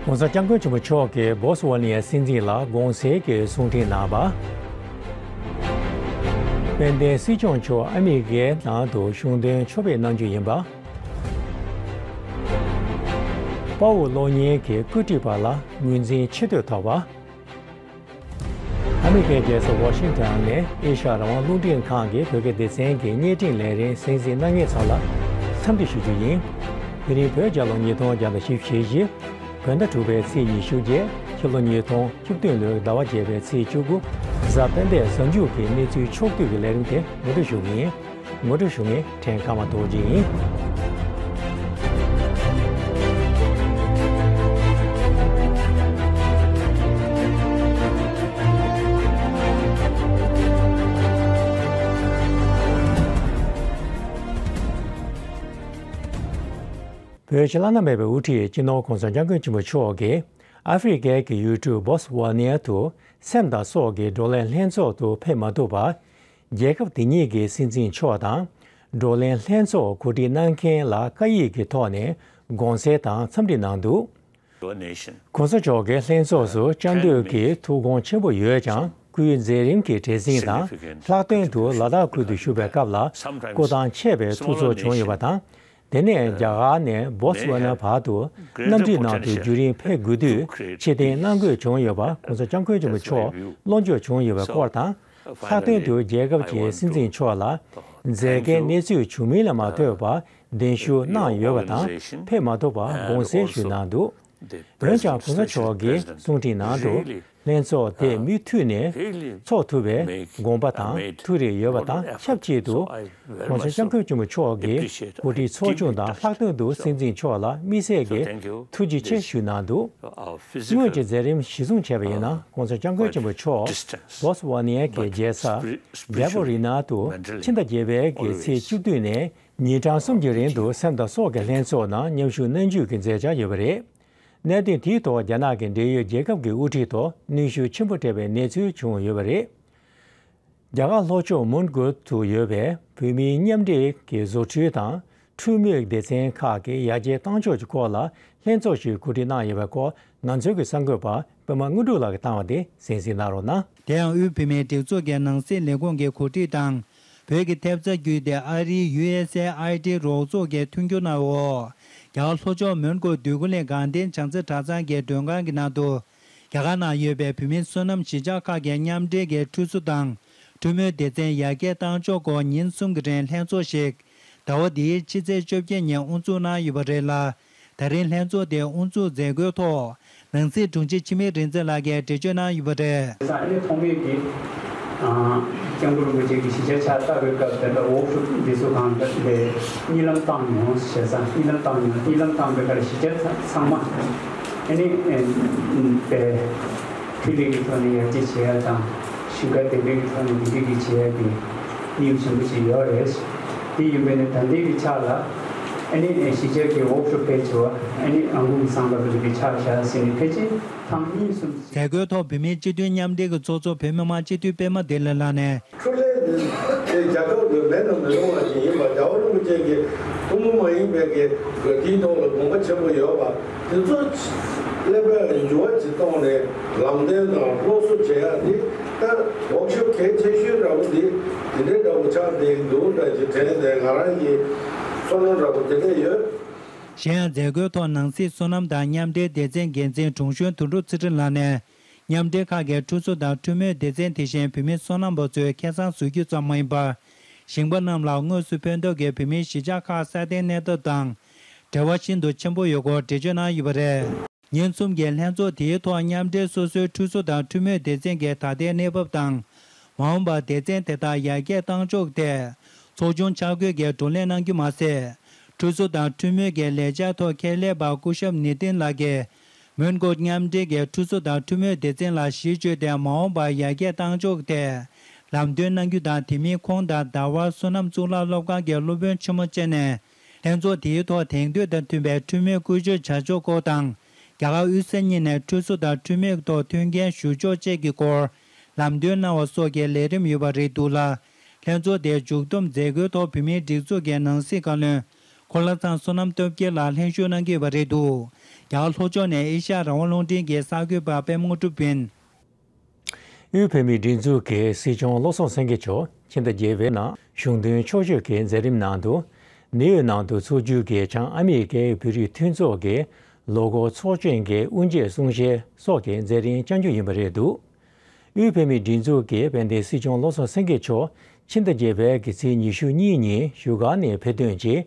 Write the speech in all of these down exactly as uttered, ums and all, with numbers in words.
༸གོང་ས་༸སྐྱབས་མགོན་ཆེན་པོ་མཆོག་གིས་སྦོ་སི་ཝ་ནི་ཡའི་སྲིད་འཛིན་ལ་དགོངས་སེལ་གྱི་གསུང་འཕྲིན་གནང་བ། དཔལ་ལྡན་སྲིད་སྐྱོང་མཆོག་ཨ་མི་རི་ཀའི་ནང་དུ་གཞུང་དོན་ཕྱོགས་ཕེབས་གནང་རྒྱུ་ཡིན་པ། དཔའ་བོ་གློག་བརྙན་གྱི་བཀོད་སྒྲིག་པ་ལ་ངོས་འཛིན་ཆེ་བསྟོད་ཐོབ་པ། ཨ་མི་རི་ཀའི་རྒྱལ་ས་ཝ་ཤིང་ཊོན་ནས་ཨེ་ཤ་ཡ་རང་དབང་རླུང་འཕྲིན་ཁང་གི་བོད་སྐད་སྡེ་ཚན་གྱི་བརྙན་འཕྲིན་ལས་རིམ་གསན་གཟིགས་གནང་མཁན་ཚང་ལ་འཚམས་འདྲི་ཞུ་རྒྱུ་ཡིན། དེ་རིང་བོད་རྒྱལ་ལོ་ཉིས་སྟོང་བརྒྱ་དང་བཞི་བཅུ་ཞེ་བཞི། བོད་ཟླ་དྲུག་པའི་ཚེས་ཉི་ཤུ་བརྒྱད། ཕྱི་ལོ་ཉིས་སྟོང་བཅུ་བདུན་ལོའི་ཟླ་བ་བརྒྱད་པའི་ཚེས་བཅུ་དགུ། གཟའ་སྤེན་པའི་གཟའ་མཇུག་གི་གནས་ཚུལ་ཕྱོགས་བསྡུས་ཀྱི་ལས་རིམ་དེ་ངོ་སྤྲོད་ཞུ་གི་ཡིན། ངོ་སྤྲོད་ཞུ་མཁན་ཕྲན་ཀརྨ་རྡོ་རྗེ་ཡིན། བོད་ཕྱི་བླ་ན་མེད་པའི་དབུ་ཁྲིད་སྤྱི་ནོར་༸གོང་ས་༸སྐྱབས་མགོན་ཆེན་པོ་མཆོག་གིས་ཨ་ཧྥེ་རི་ཀའི་ཡུལ་གྲུ་སྦོ་སི་ཝ་ནི་ཡ་དུ་སེམས་དང་སྲོག་གི་བགྲོ་གླེང་ལྷན་ཚོགས་སུ་ཕེབས་མ་ཐུབ་པར། རྒྱལ་ཁབ་དེ་གཉིས་ཀྱི་སྲིད་འཛིན་མཆོག་དང་། བགྲོ་གླེང་ལྷན་ཚོགས་གོ་སྒྲིག་གནང་མཁན་ལ་བཀའ་ཡིག་གི་ཐོག་ནས་དགོངས་སེལ་དང་འཚམས་འདྲི་གནང་འདུག ༸གོང་ས་མཆོག་གིས་ལྷན་ཚོགས་སུ་བཅའ་སྡོད་ཀྱི་ཐུགས་དགོངས་ཆེན་པོ་ཡོད་ཀྱང་། སྐུའི་མཛད་རིམ་གྱི་བྲེལ་ཟིང་དང་། ལྷག་དོན་དུ་ལ་དྭགས་ཁུལ་དུ་བཞུགས་པའི་སྐབས་ལ་སྐུ་ཐང་ཆད་པའི་ཐུགས་ཚོར་བྱུང་ཡོད་པ་དང་། དེ་ནས་རྒྱ་གར་ནས་སྦོ་སི་ཝ་ན་བར་དུ་གནམ་གྲུའི་ནང་དུ་བརྒྱུད་རིམ་ཕེབས་དགོས་དུས་ཕྱིར་འཐེན་གནང་དགོས་བྱུང་ཡོད་པ། ༸གོང་ས་༸སྐྱབས་མགོན་ཆེན་པོ་མཆོག་བློ་འགྱོད་བྱུང་ཡོད་པའི་སྐོར་དང་། ལྷག་དོན་དུ་རྒྱལ་ཁབ་ཀྱི་སྲིད་འཛིན་མཆོག་ལ་མཛད་འགན་གནས་ཚུལ་བྱུང་མིན་ལ་མ་ལྟོས་པར་གདན་ཞུ་གནང་ཡོད་པ་དང་ཕེབས་མ་ཐུབ་པར་དགོངས་སེལ་ཞུས་གནང་འདུག་འོན་ཀྱང་༸གོང་ས་མཆོག་གིས་གསུང་འཕྲིན་ནང་དུ་ལྷན་ཚོགས་དེ་མུ་མཐུད་ནས་ཚོགས་ཐུབ་པའི་དགོངས་པ་དང་ཐུགས་རེ་ཡོད་པ་དང་ཆབས་ཅིག་ཏུ། ༸གོང་ས་༸སྐྱབས་མགོན་ཆེན་པོ་མཆོག་གི་གོ་སྒྲིག་ཚོགས་ཆུང་དང་ལྷག་དོན་དུ་སྲིད་འཛིན་མཆོག་ལ་དམིགས་བསལ་གྱི་ཐུགས་རྗེ་ཆེ་ཞུས་གནང་འདུག་སྔོན་གྱི་མཛད་རིམ་གཞིར་བཟུང་བྱས་པ་ཡིན་ན། ༸གོང་ས་༸སྐྱབས་མགོན་ཆེན་པོ་མཆོག་སྦོ་སི་ཝ་ནི་ཡ་གི་རྒྱལ་ས་བྷེ་བོ་རི་ན་དུ་ཕྱི་ཟླ་བརྒྱད་པའི་གི་ཚེས་བཅུ་བདུན་ནས་ཉིན་གྲངས་གསུམ་གྱི་རིང་དུ་སེམས་དང་སྲོག་གི་ལྷན་ཚོགས་ནང་མཉམ་ཞུགས་གནང་རྒྱུ་གི་མཛད་འཆར་ཡོད་པ་རེད། གནད་དོན་དེའི་ཐོག་རྒྱ་ནག་གི་འབྲེལ་ཡོད་རྒྱལ་ཁབ་ཀྱི་དབུ་ཁྲིད་ཐོག་གནོན་ཤུགས་ཆེན་པོ་སྤྲད་པའི་གནས་ཚུལ་བྱུང་ཡོད་པ་རེད། རྒྱ་གར་ལྷོ་ཕྱོགས་མོན་གྷོ་དུ་ཡོད་པའི་བོད་མིའི་མཉམ་འབྲེལ་གྱི་བཟོ་སྐྲུན་དང་འཕྲུལ་མོའི་སྡེ་ཚན་ཁག་གི་ཡར་རྒྱས་བཏང་ཕྱོགས་ཀྱི་སྐོར་ལ་ལྷན་ཚོགས་ཤིག་གོ་སྒྲིག་གནང་ཡོད་པའི་སྐོར། ང་ཚོའི་གི་གསར་འགོད་པ་པད་མ་དངོས་གྲུབ་ལགས་ཀྱིས་བཏང་བ་དེ་གསན་གཟིགས་གནང་རོགས་གནང་། དེ་ཡང་དབུས་བོད་མིའི་སྒྲིག་འཛུགས་ཀྱི་ནང་སྲིད་ལས་ཁུངས་ཀྱི་གོ་སྒྲིག་དང་། བོད་ཀྱི་ཐེབས་རྩ་བརྒྱུད་དེ་ཨ་རིའི་ཡུ་ཨེས་ཨེ་ཨའི་ཌི་རོགས་ཚོགས་ཀྱིས་མཐུན་འགྱུར་གནང་བའོ། རྒྱ་གར་ལྷོ་ཕྱོགས་མོན་གྷོ་འདོད་རྒུ་གླིང་དགའ་ལྡན་བྱང་རྩེ་གྲྭ་ཚང་གི་མགྲོན་ཁང་གི་ནང་དུ། རྒྱ་གར་ནང་ཡོད་པའི་བོད་མིའི་བསོད་ནམས་གཞིས་ཆགས་ཁག་གི་མཉམ་འབྲེལ་གྱི་ཁྲུས་གསོལ་དང་འཕྲུལ་མོའི་སྡེ་ཚན་ཡར་རྒྱས་གཏང་ཕྱོགས་སྐོར་ཉིན་གསུམ་གྱི་རིང་ལྷན་ཚོགས་ཤིག་ཟླ་བ་འདིའི་ཕྱི་ཚེས་བཅོ་བརྒྱད་ཉིན་དབུ་འཛུགས་གནང་ཡོད་པ་རེད་ལ། ད་རིང་ལྷན་ཚོགས་དེ་དབུ་འཛུགས་མཛད་སྒོའི་ཐོག་ནང་སྲིད་དྲུང་ཆེ་འཆི་མེད་རིག་འཛིན་ལགས་ཀྱིས་འགྲེལ་བརྗོད་གནང་ཡོད་པ་རེད། ཨ་ནི་ཐོག་མའི་གི་ཨ་སྐྱབས་མགོན་རིན་པོ་ཆེ་གི་གཞིས་ཆགས་ཕྱག་བཏབ་པའི་སྐབས་དེ་འདྲ་ཝོག་ཤོབ་འདི་ཚོ་གང་འདྲ་ལས་གཉིད་ལམ་བཏང་མྱོང་ཞེས་ས་གཉིད་ལམ་བཏང་མྱོང་། གཉིད་ལམ་བཏང་པའི་ཁར་གཞིས་ཆགས་ཚང་མ་ཨ་ནི་ཨེ་པའི་འཕྲུལ་རིག་གི་ཐོག་ནས་ཡར་རྒྱས་བྱེད་ཡ་དང་ཞིང་ཁ་བདེ་འཕེལ་གྱི་ཐོག་ནས་འདི་འདྲ་གི་བྱེད་ཡ་གི་གནས་བབ་ཆེན་པོ་ཞིག་ཡོད་རེད། དེ་ཡིན་པས་ནི་ད་ལྟའི་གི་ཆ་ལ་ཨ་ནི་གཞིས་ཆགས་ཀྱི་ཝོག་ཤོབ་ཕལ་ཆེ་བ་ཨ་ནི་ཨང་ཀུན་གྱི་སང་ལ་བོད་ཀྱི་ཆ་བཞག་ཟིན་ནས་ཕལ་ཆེར་ཐེངས་གཉིས་གསུམ་ཞིག་མཛད་སྒོའི་ཐོག་བོད་མིའི་སྤྱི་མཐུན་མཉམ་འབྲེལ་གྱི་ཚོགས་གཙོ་བོད་མི་མང་སྤྱི་འཐུས་པད་མ་བདེ་ལེགས་ལགས་ནས། འཕྲུལ་ལས་ནི་དེ་རྒྱལ་ཁབ་ཀྱི་མེད་ན་མི་རུང་བ་ཞིག་ཡིན་པ། རྒྱལ་བ་རིན་པོ་ཆེ་གི་ཐུན་མོང་མ་ཡིན་པའི་གི་དེའི་ཐོག་ལ་དགོངས་པ་ཆེན་པོ་ཡོད་པ་དེ་ཚོ་ཀླད་པའི་འགྱུར་བ་ཅིག་གཏོང་ནས་ལམ་སྟོན་དང་སློབ་གསོ་བྱེད་ཡ་དེ་ད་ཝོག་ཤོབ་གལ་ཆེ་ཤོས་འདྲ་པོ་འདི་དེ་འདྲའི་འདྲ་པོ་ཆགས་བསྡད་འདུག་འདྲ་ཞིག་དྲན་ཏེ་ང་རང་གི་བསམ་བློ་འདྲ་པོ་དེ་འདྲ་ཡོད། གཞན་ཡང་མཛད་སྒོའི་ཐོག་ནང་སྲིད་བསོད་ནམས་དང་མཉམ་འབྲེལ་སྡེ་ཚན་འགན་འཛིན་དྲུང་གཞོན་དོན་གྲུབ་ཚེ་རིང་ལགས་ནས། མཉམ་འབྲེལ་ཁག་གི་ཁྲུས་གསོལ་དང་འཕྲུལ་མོའི་སྡེ་ཚན་དེ་བཞིན་བོད་མི་བསོད་ནམས་པ་ཚོས་ཁེ་བཟང་བཟོ་རྒྱུ་ཙམ་མ་ཡིན་པར། ཞིང་པ་རྣམས་ལ་དངོས་སུ་ཕན་ཐོགས་ཀྱི་བོད་མིའི་གཞིས་ཆགས་ཁག་སྲ་བརྟན་གནས་སྟངས་དང་འབྲེལ་བ་ཤིན་ཏུ་ཆེན་པོ་ཡོད་སྐོར་འགྲེལ་བརྗོད་གནང་ཡོད་པ་རེད། ཉིན་གསུམ་གྱི་ལྷན་ཚོགས་དེའི་ཐོག་མཉམ་འབྲེལ་སོ་སོའི་ཁྲུས་གསོལ་དང་འཕྲུལ་མོའི་སྡེ་ཚན་གྱི་ད་ལྟའི་གནས་བབ་དང་། མ་འོངས་པར་སྡེ་ཚན་དེ་དག་ཡར་རྒྱས་གཏང་ཕྱོགས་ཐད་ཚོགས་ཆུང་ཆ་བགོས་ཀྱིས་བགྲོ་གླེང་གནང་རྒྱུ་མ་ཟད། ཁྲུས་གསོལ་དང་འཕྲུལ་མོའི་གི་ལས་འཆར་ཐོག་ཁས་ལེན་པ་སྐུ་ཞབས་ནི་ཏིན་ལགས་ཀྱིས་མོན་གྷོ་མཉམ་འབྲེལ་གྱི་ཁྲུས་གསོལ་དང་འཕྲུལ་མོའི་སྡེ་ཚན་ལ་གཞི་བཅོལ་ཏེ་མ་འོངས་པར་ཡར་རྒྱས་གཏང་ཕྱོགས་ཐད་ལམ་སྟོན་གནང་རྒྱུ་དང་། དེ་མིན་ཁོང་དང་ཟླ་བར་བསོད་ནམས་གཙུག་ལག་སློབ་ཁང་གི་སློབ་དཔོན་ཆེན་མོ་བཅས་ནས་ལྷན་ཚོགས་དེའི་ཐོག་དེང་དུས་དང་མཐུན་པའི་འཕྲུལ་མོའི་བཀོལ་སྤྱོད་བྱ་ཕྱོགས་སྐོར་དང་། རྒྱ་གར་དབུས་ས་གཉིས་ནས་ཁྲུས་གསོལ་དང་འཕྲུལ་མོའི་ཐོག་མཐུན་རྐྱེན་ཞུ་ཕྱོགས་བཅས་ཀྱི་སྐོར་ལམ་སྟོན་གནང་བ་སོགས་ཀྱི་ལས་རིམ་ཡོད་པ་རེད་འདུག་ལ། ལྷན་ཚོགས་དེའི་མཇུག་བསྡོམས་མཛད་སྒོའི་ཐོག་བོད་མིའི་སྒྲིག་འཛུགས་ཀྱི་ནང་སྲིད་བཀའ་བློན། ཁོ་ལ་ཚང་བསོད་ནམས་སྟོབས་རྒྱལ་ལགས་ལྷན་ཞུགས་གནང་གི་ཡོད་པ་རེད་འདུག་རྒྱ་གར་ལྷོ་ཕྱོགས་ནས་ཨེ་ཤ་ཡ་རང་དབང་རླུང་འཕྲིན་གྱི་གསར་འགོད་པ་པད་མ་དངོས་གྲུབ་ཡིན། དབུས་བོད་མིའི་སྒྲིག་འཛུགས་ཀྱི་སྲིད་སྐྱོང་བློ་བཟང་སེང་གེ་མཆོག་ཕྱི་ཟླ་བརྒྱད་པའི་ནང་གཞུང་དོན་ཕྱོགས་བཞུགས་ཀྱི་མཛད་རིམ་ནང་དུ། ནིའུ་ཡོག་ནང་དུ་འཚོགས་རྒྱུ་གི་བྱང་ཨ་མི་རི་ཀའི་བོད་རིགས་མཐུན་ཚོགས་ཀྱི་ལོ་འཁོར་ཚོགས་ཆེན་གྱི་དབུ་འབྱེད་གསུང་བཤད་སོགས་ཀྱི་མཛད་རིམ་བསྐྱང་རྒྱུ་ཡིན་པ་རེད་འདུག་དབུས་བོད་མིའི་སྒྲིག་འཛུགས་ཀྱི་དཔལ་ལྡན་སྲིད་སྐྱོང་བློ་བཟང་སེང་གེ་མཆོག་ཕྱི་ཟླ་བརྒྱད་པའི་གི་ཚེས་ཉི་ཤུ་གཉིས་ཉིན་བཞུགས་སྒར་ནས་ཕེབས་ཐོན་རྗེས།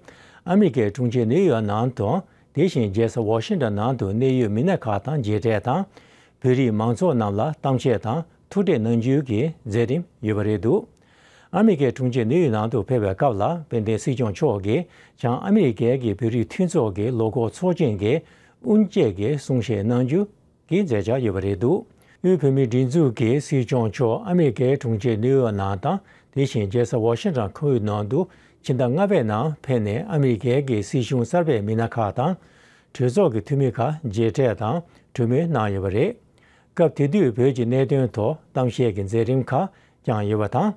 ཨ་མི་རི་ཀའི་གྲོང་ཁྱེར་ནིའུ་ཡོག་ནང་དུ། དེ་བཞིན་རྒྱལ་ས་ཝ་ཤིང་ཊོན་ནང་དུ་གནད་ཡོད་མི་སྣ་ཁག་དང་མཇལ་འཕྲད་དང་། བོད་རིགས་མང་ཚོགས་རྣམས་ལ་གཏམ་བཤད་དང་ཐུག་འཕྲད་གནང་རྒྱུའི་གི་མཛད་རིམ་ཡོད་པ་རེད་འདུག་ཨ་མི་རི་ཀའི་གྲོང་ཁྱེར་ནིའུ་ཡོག་ནང་དུ་ཕེབས་པའི་སྐབས་ལ་དཔལ་ལྡན་སྲིད་སྐྱོང་མཆོག་གིས་བྱང་ཨ་མི་རི་ཀའི་གི་བོད་རིགས་མཐུན་ཚོགས་ཀྱི་ལོ་འཁོར་ཚོགས་ཆེན་གྱི་དབུ་འབྱེད་ཀྱི་གསུང་བཤད་གནང་རྒྱུ་གི་མཛད་འཆར་ཡོད་པ་རེད་འདུག་དབུས་བོད་མིའི་སྒྲིག་འཛུགས་ཀྱི་སྲིད་སྐྱོང་མཆོག་ཨ་མི་རི་ཀའི་གྲོང་ཁྱེར་ནིའུ་ཡོག་ནང་དང་དེ་བཞིན་རྒྱལ་ས་ཝ་ཤིང་ཊོན་ཁུལ་ནང་དུ་ཕྱི་ཟླ་ལྔ་པའི་ནང་ཕེབས་ནས་ཨ་མི་རི་ཀའི་གི་སྲིད་གཞུང་གསར་པའི་མི་སྣ་ཁག་དང་། གྲོས་ཚོགས་ཀྱི་འཐུས་མི་ཁག་མཇལ་འཕྲད་དང་གྲོས་མོལ་གནང་ཡོད་པ་རེད། སྐབས་དེ་དུས་བོད་ཀྱི་གནད་དོན་ཐོག་གཏམ་བཤད་ཀྱི་མཛད་རིམ་ཁག་བསྐྱངས་ཡོད་པ་དང་།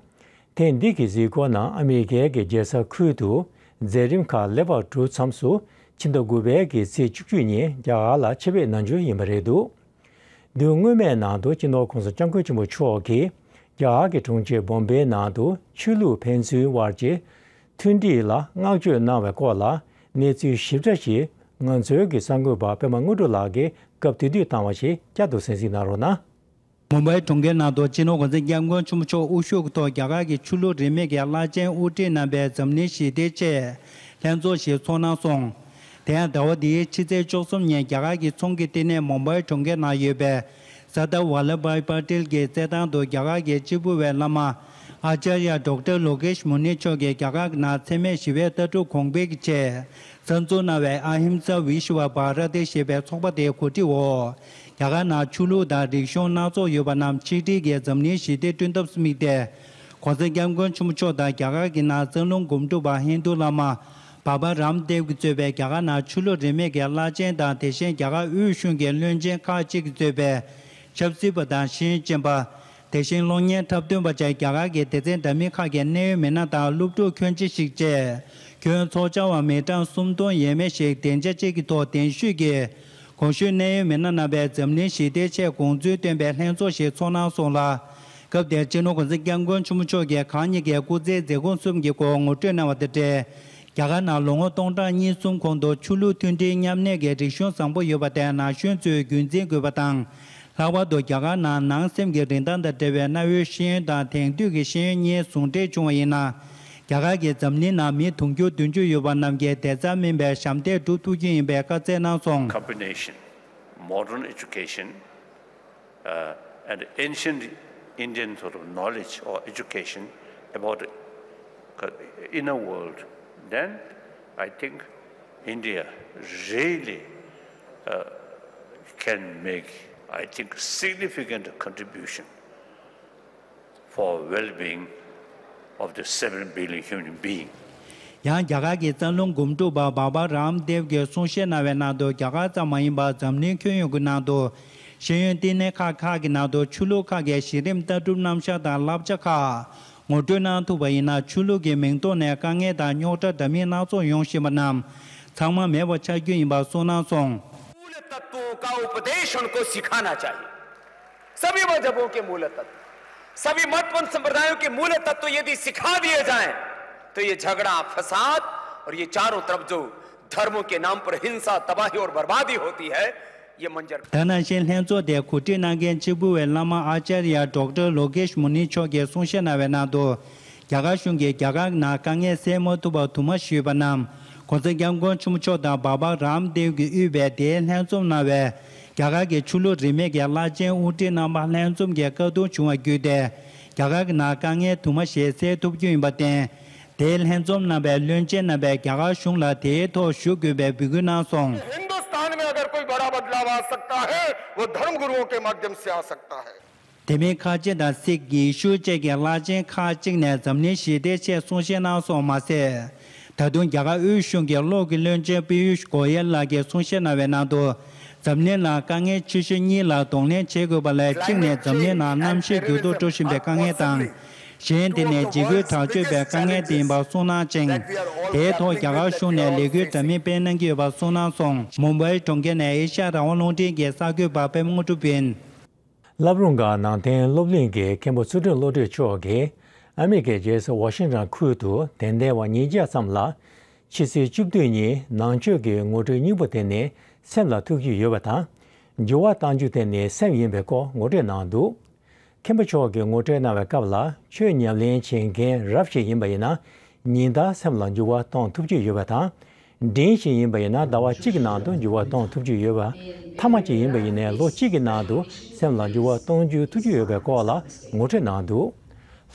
ཐེངས་འདི་གི་གཟིགས་སྐོར་ནང་ཨ་མི་རི་ཀའི་གི་རྒྱལ་ས་ཁུལ་དུ་མཛད་རིམ་ཁག་སླེབས་པར་གྲུབ་མཚམས་སུ་ཕྱི་ཟླ་དགུ་པའི་གི་ཚེས་བཅུ་གཅིག་ཉིན་རྒྱ་གར་ལ་ཆེད་ཕེབས་གནང་རྒྱུ་ཡིན་པ་རེད་འདུག་དུས་སྔོན་མའི་ནང་དུ་སྤྱི་ནོར་༸གོང་ས་༸སྐྱབས་མགོན་ཆེན་པོ་མཆོག་གིས་རྒྱ་གར་གྱི་གྲོང་ཁྱེར་བོམ་བེ་ནང་དུ་ཆོས་ལུགས་ཕན་ཚུན་དབར་གྱི་མཐུན་སྒྲིལ་ལ་བསྔགས་བརྗོད་གནང་བའི་སྐོར་ལ་གནས་ཚུལ་ཞིབ་ཕྲ་ཞིག་ང་ཚོའི་གི་གསར་འགོད་པ་པད་མ་དངོས་གྲུབ་ལགས་ཀྱིས་སྐབས་དེ་དུས་བཏང་བ་ཞིག་བསྐྱར་དུ་གསན་གཟིགས་གནང་རོགས་གནང་། མུམ་བྷའི་གྲོང་ཁྱེར་ནང་དུ་སྤྱི་ནོར་༸གོང་ས་༸སྐྱབས་མགོན་ཆེན་པོ་མཆོག་དབུ་བཞུགས་ཀྱི་ཐོག་རྒྱ་གར་གྱི་ཆོས་ལུགས་རིས་མེད་ཀྱི་བླ་ཆེན་དབུ་ཁྲིད་རྣམ་པའི་འཛམ་གླིང་ཞི་བདེའི་ཆེད་ལྷན་ཚོགས་ཤིག་ཚོགས་གནང་སོང་། དེ་ཡང་ཟླ་བ་འདིའི་ཕྱི་ཚེས་བཅུ་གསུམ་ཉིན་རྒྱ་གར་གྱི་ཚོང་གི་བསྟི་གནས་མུམ་བྷའི་གྲོང་ཁྱེར་ནང་ཡོད་པའི་སར་དར་ཝལ་ལབ་བྷའི་པ་ཏེལ་གྱི་རྩེད་ཐང་དུ་རྒྱ་གར་གྱི་གཅིག་པུ་བའི་བླ་མ་ཨཱ་ཅཱརྱ་ཌོག་ཊར་ལོ་ཀེཤ་མུ་ནི་མཆོག་གིས་རྒྱ་གར་ནང་འཚེ་མེད་ཞི་བའི་ལྟ་གྲུབ་གོང་འཕེལ་གྱི་ཆེད་གསར་འཛུགས་གནང་བའི་ཨ་ཧིམ་ས་བི་ཤུ་བ་བྷ་ར་ཏི་ཞེས་པའི་ཚོགས་པ་དེའི་གོ་སྒྲིག་འོག་རྒྱ་གར་ནང་ཆོས་ལུགས་དང་རིག་གཞུང་སྣ་ཚོགས་ཡོད་པ་རྣམས་ཆིག་སྒྲིལ་གྱིས་འཛམ་གླིང་ཞི་བདེ་བསྐྲུན་ཐབས་དམིགས་ཏེ། ༸གོང་ས་༸སྐྱབས་མགོན་ཆེན་པོ་མཆོག་དང་རྒྱ་གར་གྱི་ནང་རྩ་རླུང་སྒོམ་སྒྲུབ་པ་ཧིན་རྡུ་བླ་མ་བྷ་བྷ་རམ་དེབ་ཀྱིས་གཙོས་པའི་རྒྱ་གར་ནང་ཆོས་ལུགས་རིས་མེད་ཀྱི་བླ་ཆེན་དང་དེ་བཞིན་རྒྱ་གར་དབུས་གཞུང་གི་བློན་ཆེན་ཁག་ཅིག་གིས་གཙོས་པའི་ཆབ་སྲིད་པ་དང་ཤེས་ཡོན་ཅན་པ། དེ་བཞིན་གློག་བརྙན་འཁྲབ་སྟོན་པ་བཅས་རྒྱ་གར་གྱི་སྡེ་ཚན་འདྲ་མིན་ཁག་གི་གནད་ཡོད་མི་སྣ་དང་སློབ་ཕྲུག་ཁྱོན་ཆེ་ཞིག་བཅས་ཁྱོན་ཚོགས་བཅར་བ་མི་གྲངས་སུམ་སྟོང་ཡས་མས་ཤིག་སྡིངས་ཆ་གཅིག་གི་ཐོག་གདན་ཞུས་ཀྱིས་གོང་ཞུས་གནད་ཡོད་མི་སྣ་རྣམ་པས་འཛམ་གླིང་ཞི་བདེའི་ཆེད་དགོངས་ཚུལ་བཏོན་པའི་ལྷན་ཚོགས་ཤིག་ཚོགས་གནང་སོང་ལ། སྐབས་དེར་སྤྱི་ནོར་༸གོང་ས་༸སྐྱབས་མགོན་ཆེན་པོ་མཆོག་གིས་གང་ཉིད་ཀྱི་སྐུ་ཚེའི་མཛད་སྒོ་གསུམ་གྱི་སྐོར་ངོ་སྤྲོད་གནང་བ་དང་འབྲེལ། རྒྱ་གར་ནང་ལོ་ངོ་སྟོང་ཕྲག་གཉིས་གསུམ་གོང་དུ་ཆོས་ལུགས་མཐུན་སྒྲིལ་མཉམ་གནས་ཀྱི་རིག་གཞུང་བཟང་པོ་ཡོད་པ་དེ་ནང་ཤོན་ཚོས་རྒྱུན་འཛིན་དགོས་པ་དང་། ལྷག་པར་དུ་རྒྱ་གར་ནང་ནང་སེམས་ཀྱི་རིན་ཐང་དང་འབྲེལ་བའི་གནའ་བོའི་ཤེས་ཡོན་དང་དེང་དུས་ཀྱི་ཤེས་ཡོན་གཉིས་ཟུང་འབྲེལ་བྱུང་བ་ཡིན་ན། རྒྱ་གར་གྱིས་འཛམ་གླིང་ནང་མི་དུང་ཕྱུར་བདུན་ཅུ་ཡོད་པ་རྣམས་ཀྱི་བདེ་རྩར་སྨིན་པའི་ཞབས་འདེགས་སྒྲུབ་ཐུབ་རྒྱུ་ཡིན་པའི་བཀའ་སྩལ་གནང་སོང་། Combination, modern education, uh, and ancient Indian sort of knowledge or education about the inner world, then I think India really, uh, can make, I think, significant contribution for well-being of the seven billion human being. ཡང་རྒྱ་གར་གྱི་རྩ་རླུང་སྒོམ་སྒྲུབ་པ་བྷ་བྷ་རམ་དེབ་ཀྱིས་གསུང་བཤད་གནང་བའི་ནང་དུ་རྒྱ་གར་ཙམ་མ་ཡིན་པར་འཛམ་གླིང་ཁྱོན་ཡོངས་ཀྱི་ནང་དུ་ཤེས་ཡོན་བསྟི་གནས་ཁག་ཁག་གི་ནང་དུ་ཆོས་ལུགས་ཁག་གི་གཞི་རིམ་ལྟ་གྲུབ་རྣམ་གཞག་དང་བསླབ་བྱ་ཁག་ངོ་སྤྲོད་གནང་ཐུབ་པ་ཡིན་ན་ཆོས་ལུགས་ཀྱི་མིང་ཐོག་ནས་དཀའ་ངལ་དང་རྙོག་དྲ་འདྲ་མིན་སྣ་ཚོགས་ཡོང་བཞིན་པ་རྣམས་ཚང་མ་མེད་པ་ཆགས་རྒྱུ་ཡིན་པ་གསུངས་གནང་སོང་། मूल तत्वों का उपदेश उनको सिखाना चाहिए। सभी मजहबों के मूल तत्व, सभी मत पंथ संप्रदायों के मूल तत्व यदि सिखा दिए जाएं, तो ये झगड़ा, फसाद और ये चारों तरफ जो धर्मों के नाम पर हिंसा, तबाही और बर्बादी होती है, ये मंजर ད་ནང་བཞིན་ལྷན་ཚོགས་དེར་གོ་སྒྲིག་གནང་མཁན་གཅིག་པུ་བའི་བླ་མ་ཨཱ་ཅཱརྱ་ཌོག་ཊར་ལོ་ཀེཤ་མུ་ནི་མཆོག་གིས་གསུང་བཤད་གནང་བའི་ནང་དུ། རྒྱ་གར་གཞུང་གིས་རྒྱ་གར་ནང་དཀའ་ངལ་སེལ་མ་ཐུབ་པར་དུ་མ་ཞུས་པ་རྣམས་༸གོང་ས་༸སྐྱབས་མགོན་ཆེན་པོ་མཆོག་དང་བྷ་བྷ་རམ་དེབ་ཀྱིས་དབུས་པའི་དེའི་ལྷན་འཛོམས་གནང་བའི་རྒྱ་གར་གྱི་ཆོས་ལུགས་རིས་མེད་ཀྱི་བླ་ཆེན་དབུ་ཁྲིད་རྣམ་པ་ལྷན་འཛོམས་ཀྱི་བཀའ་དྲུང་བྱུང་བ་བརྒྱུད་དེ་རྒྱ་གར་གྱི་ནང་དཀའ་ངལ་དུ་མ་ཞིག་སེལ་ཐུབ་རྒྱུ་ཡིན་པར་བརྟེན། དེའི་ལྷན་འཛོམས་གནང་བའི་བློན་ཆེན་རྣམ་པས་རྒྱ་གར་གཞུང་ལ་དེའི་ཐོག་ཞུ་དགོས་པའི་འབོད་སྐུལ་གནང་སོང་། हिंदुस्तान में अगर कोई बड़ा बदलाव आ सकता है, वो धर्म गुरुओं के माध्यम से आ सकता है। དེ་མིན་ཁ་ཆེ་དང་སིག་ཡེ་ཤུ་བཅས་ཀྱི་བླ་ཆེན་ཁག་ཅིག་ནས་འཛམ་གླིང་ཞི་བདེའི་ཆེད་གསུང་བཤད་གནང་སོང་མ་ཟད། ད་དུང་རྒྱ་གར་དབུས་གཞུང་གི་གློག་གི་བློན་ཆེན་པི་ཡུཤ་གོ་ཡལ་ལགས་ཀྱིས་གསུང་བཤད་གནང་བའི་ནང་དུ། འཛམ་གླིང་ལ་དཀའ་ངལ་ཆེ་ཤོས་གཉིས་ལ་གདོང་ལེན་བྱེད་དགོས་པ་ལས་གཅིག་ནི་འཛམ་གླིང་ནང་གནམ་གཤིས་འགྱུར་ལྡོག་འགྲོ་བཞིན་པའི་དཀའ་ངལ་དང་། གཞན་དེ་ནས་འཇིགས་སྐུལ་དྲག་སྤྱོད་པའི་དཀའ་ངལ་དེ་ཡིན་པ་གསུངས་གནང་ཅིང་། དེའི་ཐོག་རྒྱ་གར་གཞུང་ནས་ལས་འགུལ་འདྲ་མིན་སྤེལ་གནང་གི་ཡོད་པ་གསུངས་གནང་སོང་། མུམ་བྷའི་གྲོང་ཁྱེར་ནས་ཨེ་ཤ་ཡ་རང་དབང་རླུང་འཕྲིན་གྱི་གསར་འགོད་པ་པད་མ་དངོས་གྲུབ་ཡིན། བསླབ་རུང་སྒང་ནང་བསྟན་སློབ་གླིང་གི་མཁན་པོ་ཚུལ་ཁྲིམས་བློ་གྲོས་མཆོག་གིས་ཨ་མི་རི་ཀའི་རྒྱལ་ས་ཝ་ཤིང་ཊོན་ཁུལ་དུ་དད་ལྡན་པ་ཉིས་བརྒྱ་ཙམ་ལ་ཕྱི་ཚེས་བཅུ་བདུན་ཉིན་ནང་ཆོས་ཀྱི་ངོ་སྤྲོད་སྙིང་པོ་དེ་ནི་སེམས་ལ་ཐུགས་རྒྱུས་ཡོད་པ་དང་། འགྱུར་བ་གཏང་རྒྱུ་དེ་ནི་སེམས་ཡིན་པའི་སྐོར་ངོ་སྤྲོད་གནང་འདུག། མཁན་པོ་མཆོག་གིས་ངོ་སྤྲོད་གནང་བའི་སྐབས་ལ། ཆོས་ཉམས་ལེན་བྱེད་མཁན་རབ་ཞིག་ཡིན་པ་ཡིན་ན། ཉིན་ལྟར་སེམས་ལ་འགྱུར་བ་གཏོང་ཐུབ་ཀྱི་ཡོད་པ་དང་། འབྲིང་ཞིག་ཡིན་པ་ཡིན་ན་ཟླ་བ་གཅིག་གི་ནང་དུ་འགྱུར་བ་གཏོང་ཐུབ་ཀྱི་ཡོད་པ། ཐ་མ་གཅིག་ཡིན་པ་ཡིན་ནའི་ལོ་གཅིག་གི་ནང་དུ་སེམས་ལ་འགྱུར་བ་གཏོང་རྒྱུ་ཐུབ་ཀྱི་ཡོད་པའི་སྐོར་ལ་ངོ་སྤྲོད་གནང་འདུག།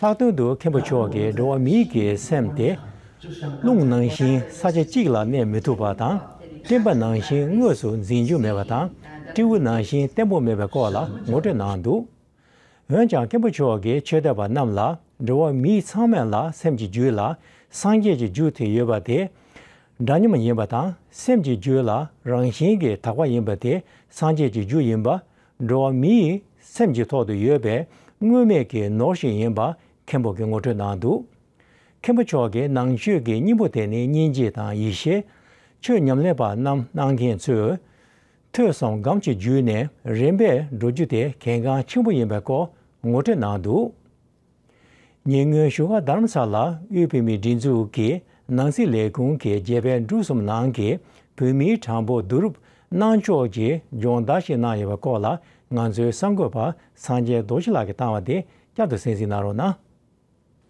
ལྷག་དོན་དུ་མཁན་པོ་མཆོག་གིས་འགྲོ་བ་མིའི་གི་སེམས་དེ་རླུང་ནང་བཞིན་ས་ཆ་གཅིག་ལ་གནས་མི་ཐུབ་པ་དང་། སྤྲིན་པ་ནང་བཞིན་དངོས་སུ་འཛིན་རྒྱུ་མེད་པ་དང་། སྤྲེའུ་ནང་བཞིན་བརྟན་པོ་མེད་པའི་སྐོར་ལ་ངོ་སྤྲོད་གནང་འདུག། འོན་ཀྱང་མཁན་པོ་མཆོག་གིས་ཆོས་དད་པ་རྣམས་ལ། འགྲོ་བ་མི་ཚང་མ་ལ་སེམས་ཀྱི་རྒྱུད་ལ་སངས་རྒྱས་ཀྱི་རྒྱུ་དེ་ཡོད་པ་དེ་འདྲ་མཉམ་ཡིན་པ་དང་། སེམས་ཀྱི་རྒྱུད་ལ་རང་བཞིན་གྱིས་དག་པ་ཡིན་པ་དེ་སངས་རྒྱས་ཀྱི་རྒྱུ་ཡིན་པ། འགྲོ་བ་མིའི་སེམས་ཀྱི་ཐོག་ཏུ་ཡོད་པའི་དངོས་མེད་ཀྱི་ནོར་ཞིག་ཡིན་པ་མཁན་པོ་གིས་ངོ་སྤྲོད་གནང་འདུག། མཁན་པོ་མཆོག་གིས་ནང་ཆོས་ཀྱི་སྙིང་པོ་དེ་ནི་སྙིང་རྗེ་དང་ཡེ་ཤེས། ཆོས་ཉམས་ལེན་པ་རྣམས་གནང་མཁན་ཚོས་ཐོས་བསམ་སྒོམ་གྱི་བརྒྱུད་ནས་རིམ་པས་འགྲོ་རྒྱུ་དེ་གལ་འགངས་ཆེན་པོ་ཡིན་པའི་སྐོར་ངོ་སྤྲོད་གནང་འདུག། ཉེ་སྔོན་བཞུགས་སྒར་རྡ་རམ་ས་ལ་དབུས་བོད་མིའི་སྒྲིག་འཛུགས་ཀྱི་ནང་སྲིད་ལས་ཁུངས་ཀྱི་རྒྱལ་ཕམ་འབྲུག་གསུམ་ནང་གི་བོད་མིའི་གྲངས་འབོར་བསྡུ་རུབ་གནང་ཕྱོགས་ཀྱི་སྦྱོང་བརྡར་ཞིག་གནང་ཡོད་པའི་སྐོར་ལ་ང་ཚོའི་གསར་འགོད་པ་སངས་རྒྱས་རྡོ་རྗེ་ལགས་ཀྱིས་བཏང་བ་དེ་བསྐྱར་དུ་གསན་གཟིགས་གནང་རོགས་གནང་།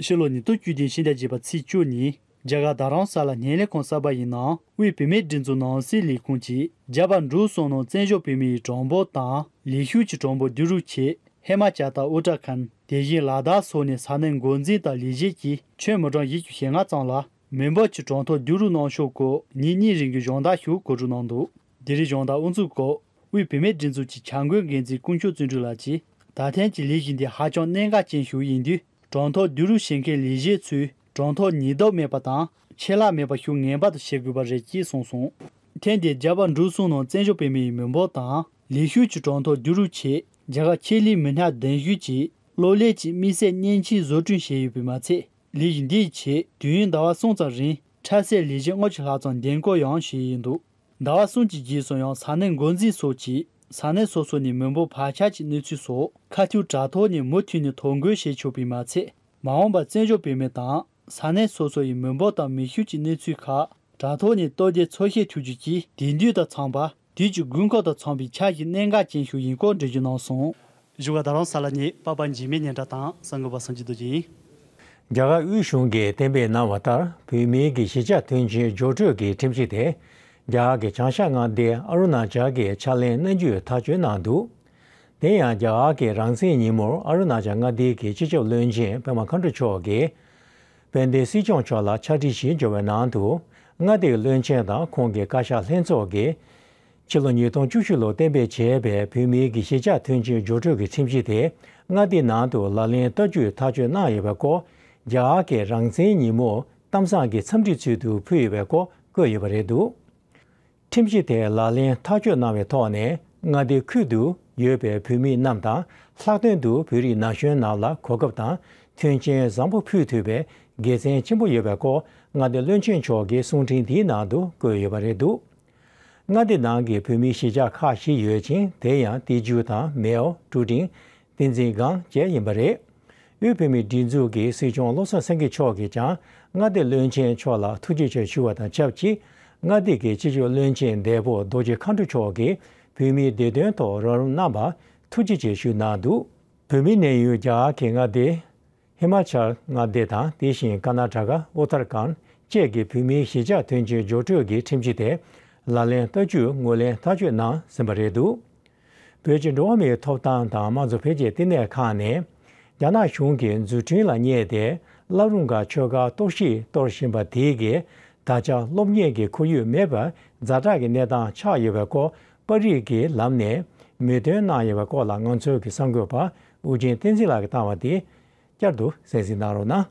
ཕྱི་ལོ་ཉིས་སྟོང་བཅུ་བདུན་ཕྱི་ཟླ་བརྒྱད་པ་ཚེས་བཅུ་ཉིན་རྒྱ་གར་རྡ་རམ་ས་ལ་ཉེ་ལས་ཁང་གསར་པ་ཡི་ནང་དབུས་བོད་མིའི་སྒྲིག་འཛུགས་ནང་སྲིད་ལས་ཁུངས་ཀྱིས་རྒྱ་བལ་འབྲུག་གསུམ་ནང་བཙན་བྱོལ་བོད་མིའི་གྲངས་འབོར་དང་ལས་ཞུགས་ཀྱི་གྲངས་འབོར་བསྡུ་རུབ་ཆེད་ཧི་མ་ཅལ་དང་ཨུ་ཏྲ་ཁན། དེ་བཞིན་ལ་དྭགས་སོགས་ནས་ས་གནས་འགོ་འཛིན་དང་ལས་བྱེད་ཀྱི་ཆོས་མི་གྲངས་བཞི་བཅུ་ཞེ་ལྔ་ཙམ་ལ་མི་འབོར་གྱི་གྲངས་ཐོ་བསྡུ་རུབ་གནང་ཕྱོགས་སྐོར་ཉིན་གཉིས་རིང་གི་སྦྱོང་བརྡར་ཞིག་གོ་སྒྲིག་གནང་འདུག། དེ་རིང་སྦྱོང་བརྡར་དབུ་འཛུགས་སྐོར་དབུས་བོད་མིའི་སྒྲིག་འཛུགས་ཀྱི་བྱ་འགུལ་འགན་འཛིན་དཀོན་མཆོག་བརྩོན་འགྲུས་ལགས་ཀྱིས། ད་ཐེངས་ཀྱི་ལས་གཞི་འདི་ཧ་ཅང་གནད་འགག་ཅན་ཞིག་ཡིན་དུས། གྲངས་ཐོ་བསྡུ་རུབ་བྱེད་མཁན་ལས་བྱེད་ཚོས་གྲངས་ཐོ་ཉེས་ལྟུང་མེད་པ་དང་ཆད་ལྷག་མེད་པ་ཞིག་ངེས་པར་དུ་བྱེད་དགོས་པ་རེད་ཅེས་གསུངས་སོང་། ཐེངས་འདིར་རྒྱ་བལ་འབྲུག་གསུམ་ནང་བཙན་བྱོལ་བོད་མིའི་མི་འབོར་དང་ལས་ཞུགས་ཀྱི་གྲངས་ཐོ་བསྡུ་རུབ་ཆེད་རྒྱ་གར་ཆེད་ལས་མི་སྣ་གདན་ཞུས་ཀྱིས་གློག་ཀླད་ཀྱི་དམིགས་བསལ་མཉེན་ཆས་བཟོ་སྐྲུན་བྱས་ཡོད་པས་མ་ཚད། ལས་གཞི་འདིའི་ཆེད་དུས་ཡུན་ཟླ་བ་གསུམ་ཙམ་རིང་འཁྲབ་སའི་ལས་བྱེད་ལྔ་བཅུ་ལྷག་ཙམ་འདེམས་བསྐོ་ཡང་བྱས་ཡོད་འདུག། ཟླ་བ་གསུམ་གྱི་རྗེས་སུ་ཡང་ས་གནས་འགོ་འཛིན་སོགས་ཀྱིས་ས་གནས་སོ་སོ་ནས་མི་འབོར་བར་ཁྱབ་ཀྱི་གནས་ཚུལ་སོགས་ཁ་ཐུག་དྲ་ཐོག་ནས་མུ་མཐུད་ནས་ཐོ་འགོད་བྱེད་ཆོག་པས་མ་ཚད། མ་འོངས་པར་བཙན་བྱོལ་བོད་མི་དང་ས་གནས་སོ་སོ་ཡི་མི་འབོར་དང་མི་ཤུགས་ཀྱི་གནས་ཚུལ་ཁག་དྲ་ཐོག་ནས་སྟབས་བདེ་འཚོལ་བཤེར་ཐུབ་རྒྱུ་གྱིས་དེང་དུས་དང་འཚམས་པ་དུས་ཀྱི་དགོས་མཁོ་དང་འཚམས་པའི་འཆར་གཞི་གནད་འགག་ཅན་ཞིག་ཡིན་སྐོར་འགྲེལ་བརྗོད་གནང་སོང་། བཞུགས་སྒར་རྡ་རམ་ས་ལ་ནས་པ་པ་འཇིགས་མེད་སྙན་གྲགས་དང་གསར་འགོད་པ་སངས་རྒྱས་རྡོ་རྗེ་ཡིན། རྒྱ་གར་དབུས་གཞུང་གིས་གཏན་འབེབས་གནང་བ་ལྟར་བོད་མིའི་གི་གཞིས་ཆགས་མཐུན་རྐྱེན་སྦྱོར་སྤྲོད་ཀྱི་ཁྲིམས་གཞི་དེ་རྒྱ་གར་གྱི་བྱང་ཤར་མངའ་སྡེ་ཨ་རུ་ན་ཅལ་གྱིས་ཕྱག་ལེན་གནང་རྒྱུའི་ཐག་གཅོད་གནང་འདུག། དེ་ཡང་རྒྱ་གར་གྱི་རང་བཙན་ཉིན་མོར་ཨ་རུ་ན་ཅལ་མངའ་སྡེའི་གི་སྤྱི་ཁྱབ་བློན་ཆེན་པད་མ་མཁའ་འགྲོ་མཆོག་གིས་དཔལ་ལྡན་སྲིད་སྐྱོང་མཆོག་ལ་ཕྱག་བྲིས་ཤིག་འབྱོར་བའི་ནང་དུ། མངའ་སྡེའི་བློན་ཆེན་དང་ཁོང་གི་བཀའ་ཤག་ལྷན་ཚོགས་ཀྱིས་ཕྱི་ལོ་ཉིས་སྟོང་བཅུ་བཞི་ལོར་གཏན་འབེབས་བྱས་པའི་བོད་མིའི་གི་གཞིས་ཆགས་མཐུན་རྐྱེན་སྦྱོར་སྤྲོད་ཀྱི་ཁྲིམས་གཞི་དེ་མངའ་སྡེའི་ནང་དུ་ལག་ལེན་བསྟར་རྒྱུའི་ཐག་གཅོད་གནང་ཡོད་པའི་སྐོར་རྒྱ་གར་གྱི་རང་བཙན་ཉིན་མོར་གཏམ་བཟང་གི་འཚམས་འདྲི་ཚུལ་དུ་ཕུལ་ཡོད་པའི་སྐོར་བཀོད་ཡོད་པ་རེད་འདུག། ཁྲིམས་གཞི་དེ་ལག་ལེན་ཐག་གཅོད་གནང་བའི་ཐོག་ནས་མངའ་སྡེ་ཁུལ་དུ་ཡོད་པའི་བོད་མི་རྣམས་དང་ལྷག་དོན་དུ་བོད་རིགས་ན་གཞོན་རྣམས་ལ་གོ་སྐབས་དང་མཐུན་རྐྱེན་བཟང་པོ་ཕུལ་ཐུབ་པའི་དགེ་མཚན་ཆེན་པོ་ཡོད་པའི་སྐོར་མངའ་སྡེ་བློན་ཆེན་མཆོག་གིས་གསུང་འཕྲིན་འདིའི་ནང་དུ་བཀོད་ཡོད་པ་རེད་འདུག། མངའ་སྡེ་ནང་གི་བོད་མིའི་གཞིས་ཆགས་ཁག་བཞི་ཡོད་ཅིང་། དེ་ཡང་ཏི་ཇུ་དང་མེའོ། ཀྲུ་ཀྲིང་། བསྟན་འཛིན་སྒང་བཅས་ཡིན་པ་རེད། དབུས་བོད་མིའི་སྒྲིག་འཛུགས་ཀྱི་སྲིད་སྐྱོང་བློ་བཟང་སེང་གེ་མཆོག་གིས་ཀྱང་མངའ་སྡེ་བློན་ཆེན་མཆོག་ལ་ཐུགས་རྗེ་ཆེ་ཞུ་བ་དང་ཆབས་ཅིག། མངའ་སྡེ་གི་སྤྱི་ཁྱབ་བློན་ཆེན་འདས་པོ་རྡོ་རྗེ་མཁའ་འགྲོ་མཆོག་གིས་བོད་མིའི་བདེ་དོན་ཐོག་རོགས་རམ་གནང་བར་ཐུགས་རྗེ་ཆེ་ཞུས་གནང་འདུག། བོད་མིའི་གནས་ཡུལ་རྒྱ་གར་གྱི་མངའ་སྡེ། ཧི་མ་ཅལ་མངའ་སྡེ་དང་དེ་བཞིན་ཀར་ན་ཊ་ཀ། ཨུ་ཏར་ཁཱན་བཅས་ཀྱི་བོད་མིའི་གཞིས་ཆགས་མཐུན་རྐྱེན་སྦྱོར་སྤྲོད་ཀྱི་ཁྲིམས་གཞི་དེ་ལག་ལེན་བསྟར་རྒྱུ་ངོས་ལེན་ཐག་གཅོད་གནང་ཟིན་པ་རེད་འདུག། བོད་ཀྱི་འགྲོ་བ་མིའི་ཐོབ་ཐང་དང་དམངས་གཙོ་འཕེལ་རྒྱས་ལྟེ་གནས་ཁང་ནས་རྒྱ་ནག་གཞུང་གིས་འཛུགས་སྐྲུན་ལ་བསྙད་དེ་བསླབ་རུང་གི་ཆོས་ཁང་གཏོར་བཤིག་གཏོར་བཞིན་པ་དེ་གིས་ད་ཆ་སློབ་གཉེར་གྱི་ཁོར་ཡུག་མེད་པར་ཛ་དྲག་གི་གནས་སྟངས་ཆགས་ཡོད་པའི་སྐོར་པར་རིས་ཀྱི་ལམ་ནས་མོས་མཐུན་གནང་ཡོད་པའི་སྐོར་ལ་ང་ཚོའི་གསར་འགོད་པ་ཨུ་རྒྱན་བསྟན་འཛིན་ལགས་ཀྱིས་བཏང་བ་དེ་བསྐྱར་དུ་གསན་གཟིགས་གནང་རོགས་གནང་།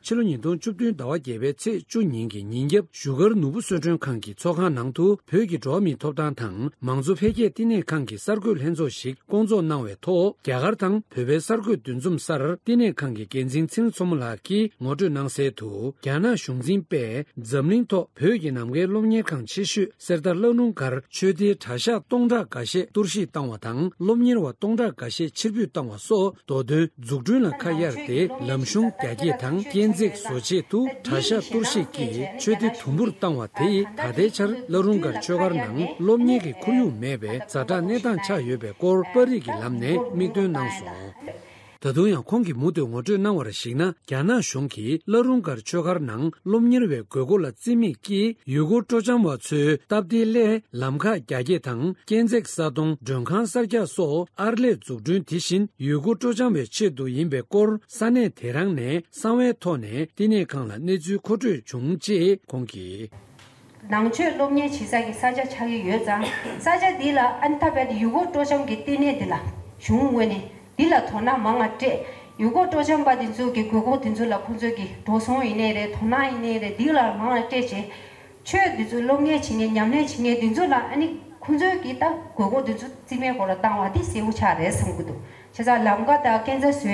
ཕྱི་ལོ་ཉིས་སྟོང་བཅུ་བདུན་ཟླ་བ་བརྒྱད་པའི་ཚེས་བཅུ་ཉིན་གྱི་ཉིན་རྒྱབ་བཞུགས་སྒར་ནོར་བུ་གསོལ་མགྲོན་ཁང་གི་ཚོགས་ཁང་ནང་དུ་བོད་ཀྱི་འགྲོ་བ་མིའི་ཐོབ་ཐང་དང་མང་གཙོ་འཕེལ་རྒྱས་བསྟི་གནས་ཁང་གི་གསར་འགོད་ལྷན་ཚོགས་ཤིག་བསྐོང་ཚོགས་གནང་བའི་ཐོག་རྒྱ་གར་དང་བོད་པའི་གསར་འགོད་འདུ་འཛོམས་སར་བསྟི་གནས་ཁང་གི་འགན་འཛིན་ཚེ་རིང་མཚོ་མོ་ལགས་ཀྱིས་ངོ་སྤྲོད་གནང་གསལ་དུ། རྒྱ་ནག་གཞུང་འཛིན་པས་འཛམ་གླིང་ཐོག་བོད་ཀྱི་ནམ་མཁའི་སློབ་གཉེར་ཁང་ཆེ་ཤོས་གསེར་རྟ་བླ་རུང་སྒར་ཆོས་སྡེའི་གྲྭ་ཤག་སྟོང་ཕྲག་འགའ་ཤས་གཏོར་བཤིག་བཏང་བ་དང་། སློབ་གཉེར་བ་སྟོང་ཕྲག་འགའ་ཤས་ཕྱིར་འབུད་བཏང་བ་སོགས་མདོ་དོན་འཛུགས་སྐྲུན་ལ་ཁ་གཡར་ཏེ་ལམ་གཞུང་རྒྱ་སྐྱེད་དང་། སྐས་འཛེག་བཟོ་ཆེད་དུ་གྲྭ་ཤག་གཏོར་བཤིག་གིས་ཆོས་སྡེ་དུམ་བུར་བཏང་བ་དེ་ཡིས་ད་ལྟའི་ཆར་བླ་རུང་སྒར་ཆོས་སྒར་ནང་སློབ་གཉེར་གྱི་ཁོར་ཡུག་མེད་པའི་ཛ་དྲག་གནས་སྟངས་ཆགས་ཡོད་པའི་སྐོར་པར་རིས་ཀྱི་ལམ་ནས་མིག་སྟོན་གནང་སོང་། ད་དུང་ཡང་ཁོང་གིས་མུ་མཐུད་ངོ་སྤྲོད་གནང་བར་གཞིགས་ན། རྒྱ་ནག་གཞུང་གིས་བླ་རུང་སྒར་ཆོས་སྒར་ནང་སློབ་གཉེར་བའི་དགོས་མཁོ་ལ་བརྩི་མེད་ཀྱིས་ཡུ་གུར་སྤྲོ་འཆམ་བ་ཚོའི་སྟབས་བདེའི་སླད་ལམ་ཁ་རྒྱ་སྐྱེད་དང་། སྐས་འཛེག་ས་དོང་མགྲོན་ཁང་གསར་རྒྱག་སོགས་ཨར་ལས་འཛུགས་སྐྲུན། དེ་བཞིན་ཡུ་གུར་སྤྲོ་འཆམ་བའི་ཆེད་དུ་ཡིན་པའི་སྐོར་ས་གནས་དེ་རང་ནས་གསང་བའི་ཐོག་ནས་བསྟི་གནས་ཁང་ལ་གནས་ཚུལ་མཁོ་སྤྲོད་བྱུང་ཅེས་ཁོང་གིས། ནང་ཆོས་སློབ་གཉེར་བྱེད་ས་ཀྱི་ས་ཆ་ཆགས་ཀྱི་ཡོད་ཙང་། ས་ཆ་འདི་ལ་ཨ་ནི་ད་བར་ཡུལ་སྐོར་སྤྲོ་འཆམ་གྱི་ལྟེ་གནས་འདི་ལ་གཞུང་ངོས་ནས་འདི་ལ་དོ་སྣང་མང་ང་སྤྲད། ཡུལ་སྐོར་སྤྲོ་འཆམ་པ་འདི་ཚོ་གི་དགོས་མཁོ་འདི་ཚོ་ལ་ཁོང་ཚོ་གི་འགྲོ་སོང་ཡིན་ནའི་རེད། དོ་སྣང་ཡིན་ནའི་རེད། འདི་ལ་མང་ང་སྤྲད་བྱས། ཆོས་འདི་ཚོ་སློབ་གཉེར་བྱེད་མཁན་ཉམས་ལེན་བྱེད་མཁན་འདི་ཚོ་ལ་ཨ་ནི་ཁོང་ཚོའི་གི་ད་དགོས་མཁོ་འདི་ཚོ་རྩིས་མེད་སྐོར་ལ་བཏང་བ་འདི་གསལ་པོ་ཆགས་རེད་བསམ་གྱི་འདུག་བྱས་ཙང་ལམ་ཀ་དང་སྐས་འཛེག་བཟོས་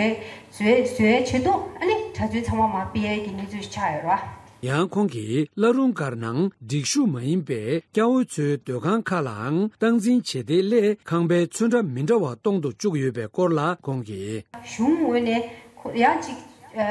བཟོས་བཟོས་བྱེད་དུས་ཨ་ནི་གྲྭ་བཙུན་ཚང་མ་མར་ཕུད་ཡས་ཀྱི་གནས་ཚུལ་ཆགས་ཡོད་རེད་བ། ཡང་ཁོང་གིས་བླ་རུང་སྒར་ནང་སྒྲིག་ཞུགས་མ་ཡིན་པའི་སྐྱ་བོ་ཚོའི་སྡོད་ཁང་ཁག་ལའང་སྟངས་འཛིན་བྱེད་བདེའི་སླད་ཁང་པའི་ཚོན་ཁྲ་མི་འདྲ་བ་གཏོང་དུ་བཅུག་ཡོད་པའི་སྐོར་ལ་ཁོང་གིས། གཞུང་ངོས་ནས་ཁོ་ཡང་ཅིག་ཨ་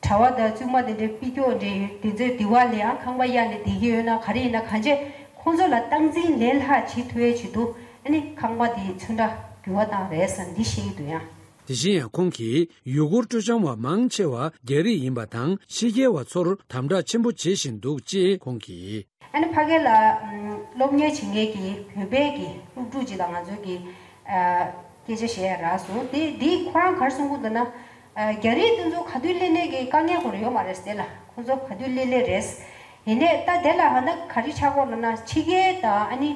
གྲྭ་པ་དང་བཙུན་མ་དེ་འདྲའི་ཕུད་རྒྱུ་འདྲ་ཡོད་དེ་ཚོའི་དེ་བ་ལ་ཡང་ཁང་པ་གཡར་ནས་བསྡད་ཀྱི་ཡོད་ན་ག་རེ་ཡིན་ན་གང་བྱས་ཁོང་ཚོ་ལ་སྟངས་འཛིན་ལས་སླ་བྱེད་ཐུབ་ཡས་ཆེད་དུ་ཨ་ནི་ཁང་པ་དེའི་ཚོན་ཁྲ་འགྱུར་བ་བཏང་རེད་ཟེར་འདི་བཤད་ཀྱི་འདུག་ཡང་། དེ་བཞིན་ཡང་ཁོང་གིས་ཡུ་གུར་སྤྲོ་འཆམ་བ་མང་ཆེ་བ་རྒྱ་རིགས་ཡིན་པ་དང་ཕྱི་རྒྱལ་བ་ཚོར་དམ་དྲག་ཆེན་པོ་བྱེད་བཞིན་འདུག་ཅེས་ཁོང་གིས། ཨ་ནི་ཕ་གི་ལ་ཨམ་སློབ་གཉེར་བྱེད་མཁན་གྱི་བོད་པའི་གི་སློབ་ཕྲུག་ཅིག་དང་ང་ཚོ་གི་ཨ་སྐད་ཆ་བཤད་ཡ་རག་སོང་། དེ་དེ་ཁོ་རང་ག་རེ་གསུང་གི་འདུག་ན། ཨ་རྒྱ་རིགས་དེ་ཚོ་ག་དུས་སླེབས་ནས་གི་དཀའ་ངལ་ཁོ་རང་ཡོད་མ་རེད་ཟེར་ལ། ཁོ་ཚོ་ག་དུས་སླེབས་སླེབས་རེད། ཡིན་ནའི་ད་དེ་ལ་ཧ་ན་ག་རེ་ཆགས་ཀྱི་ཡོད་ན་ཕྱི་རྒྱལ་དང་ཨ་ནི།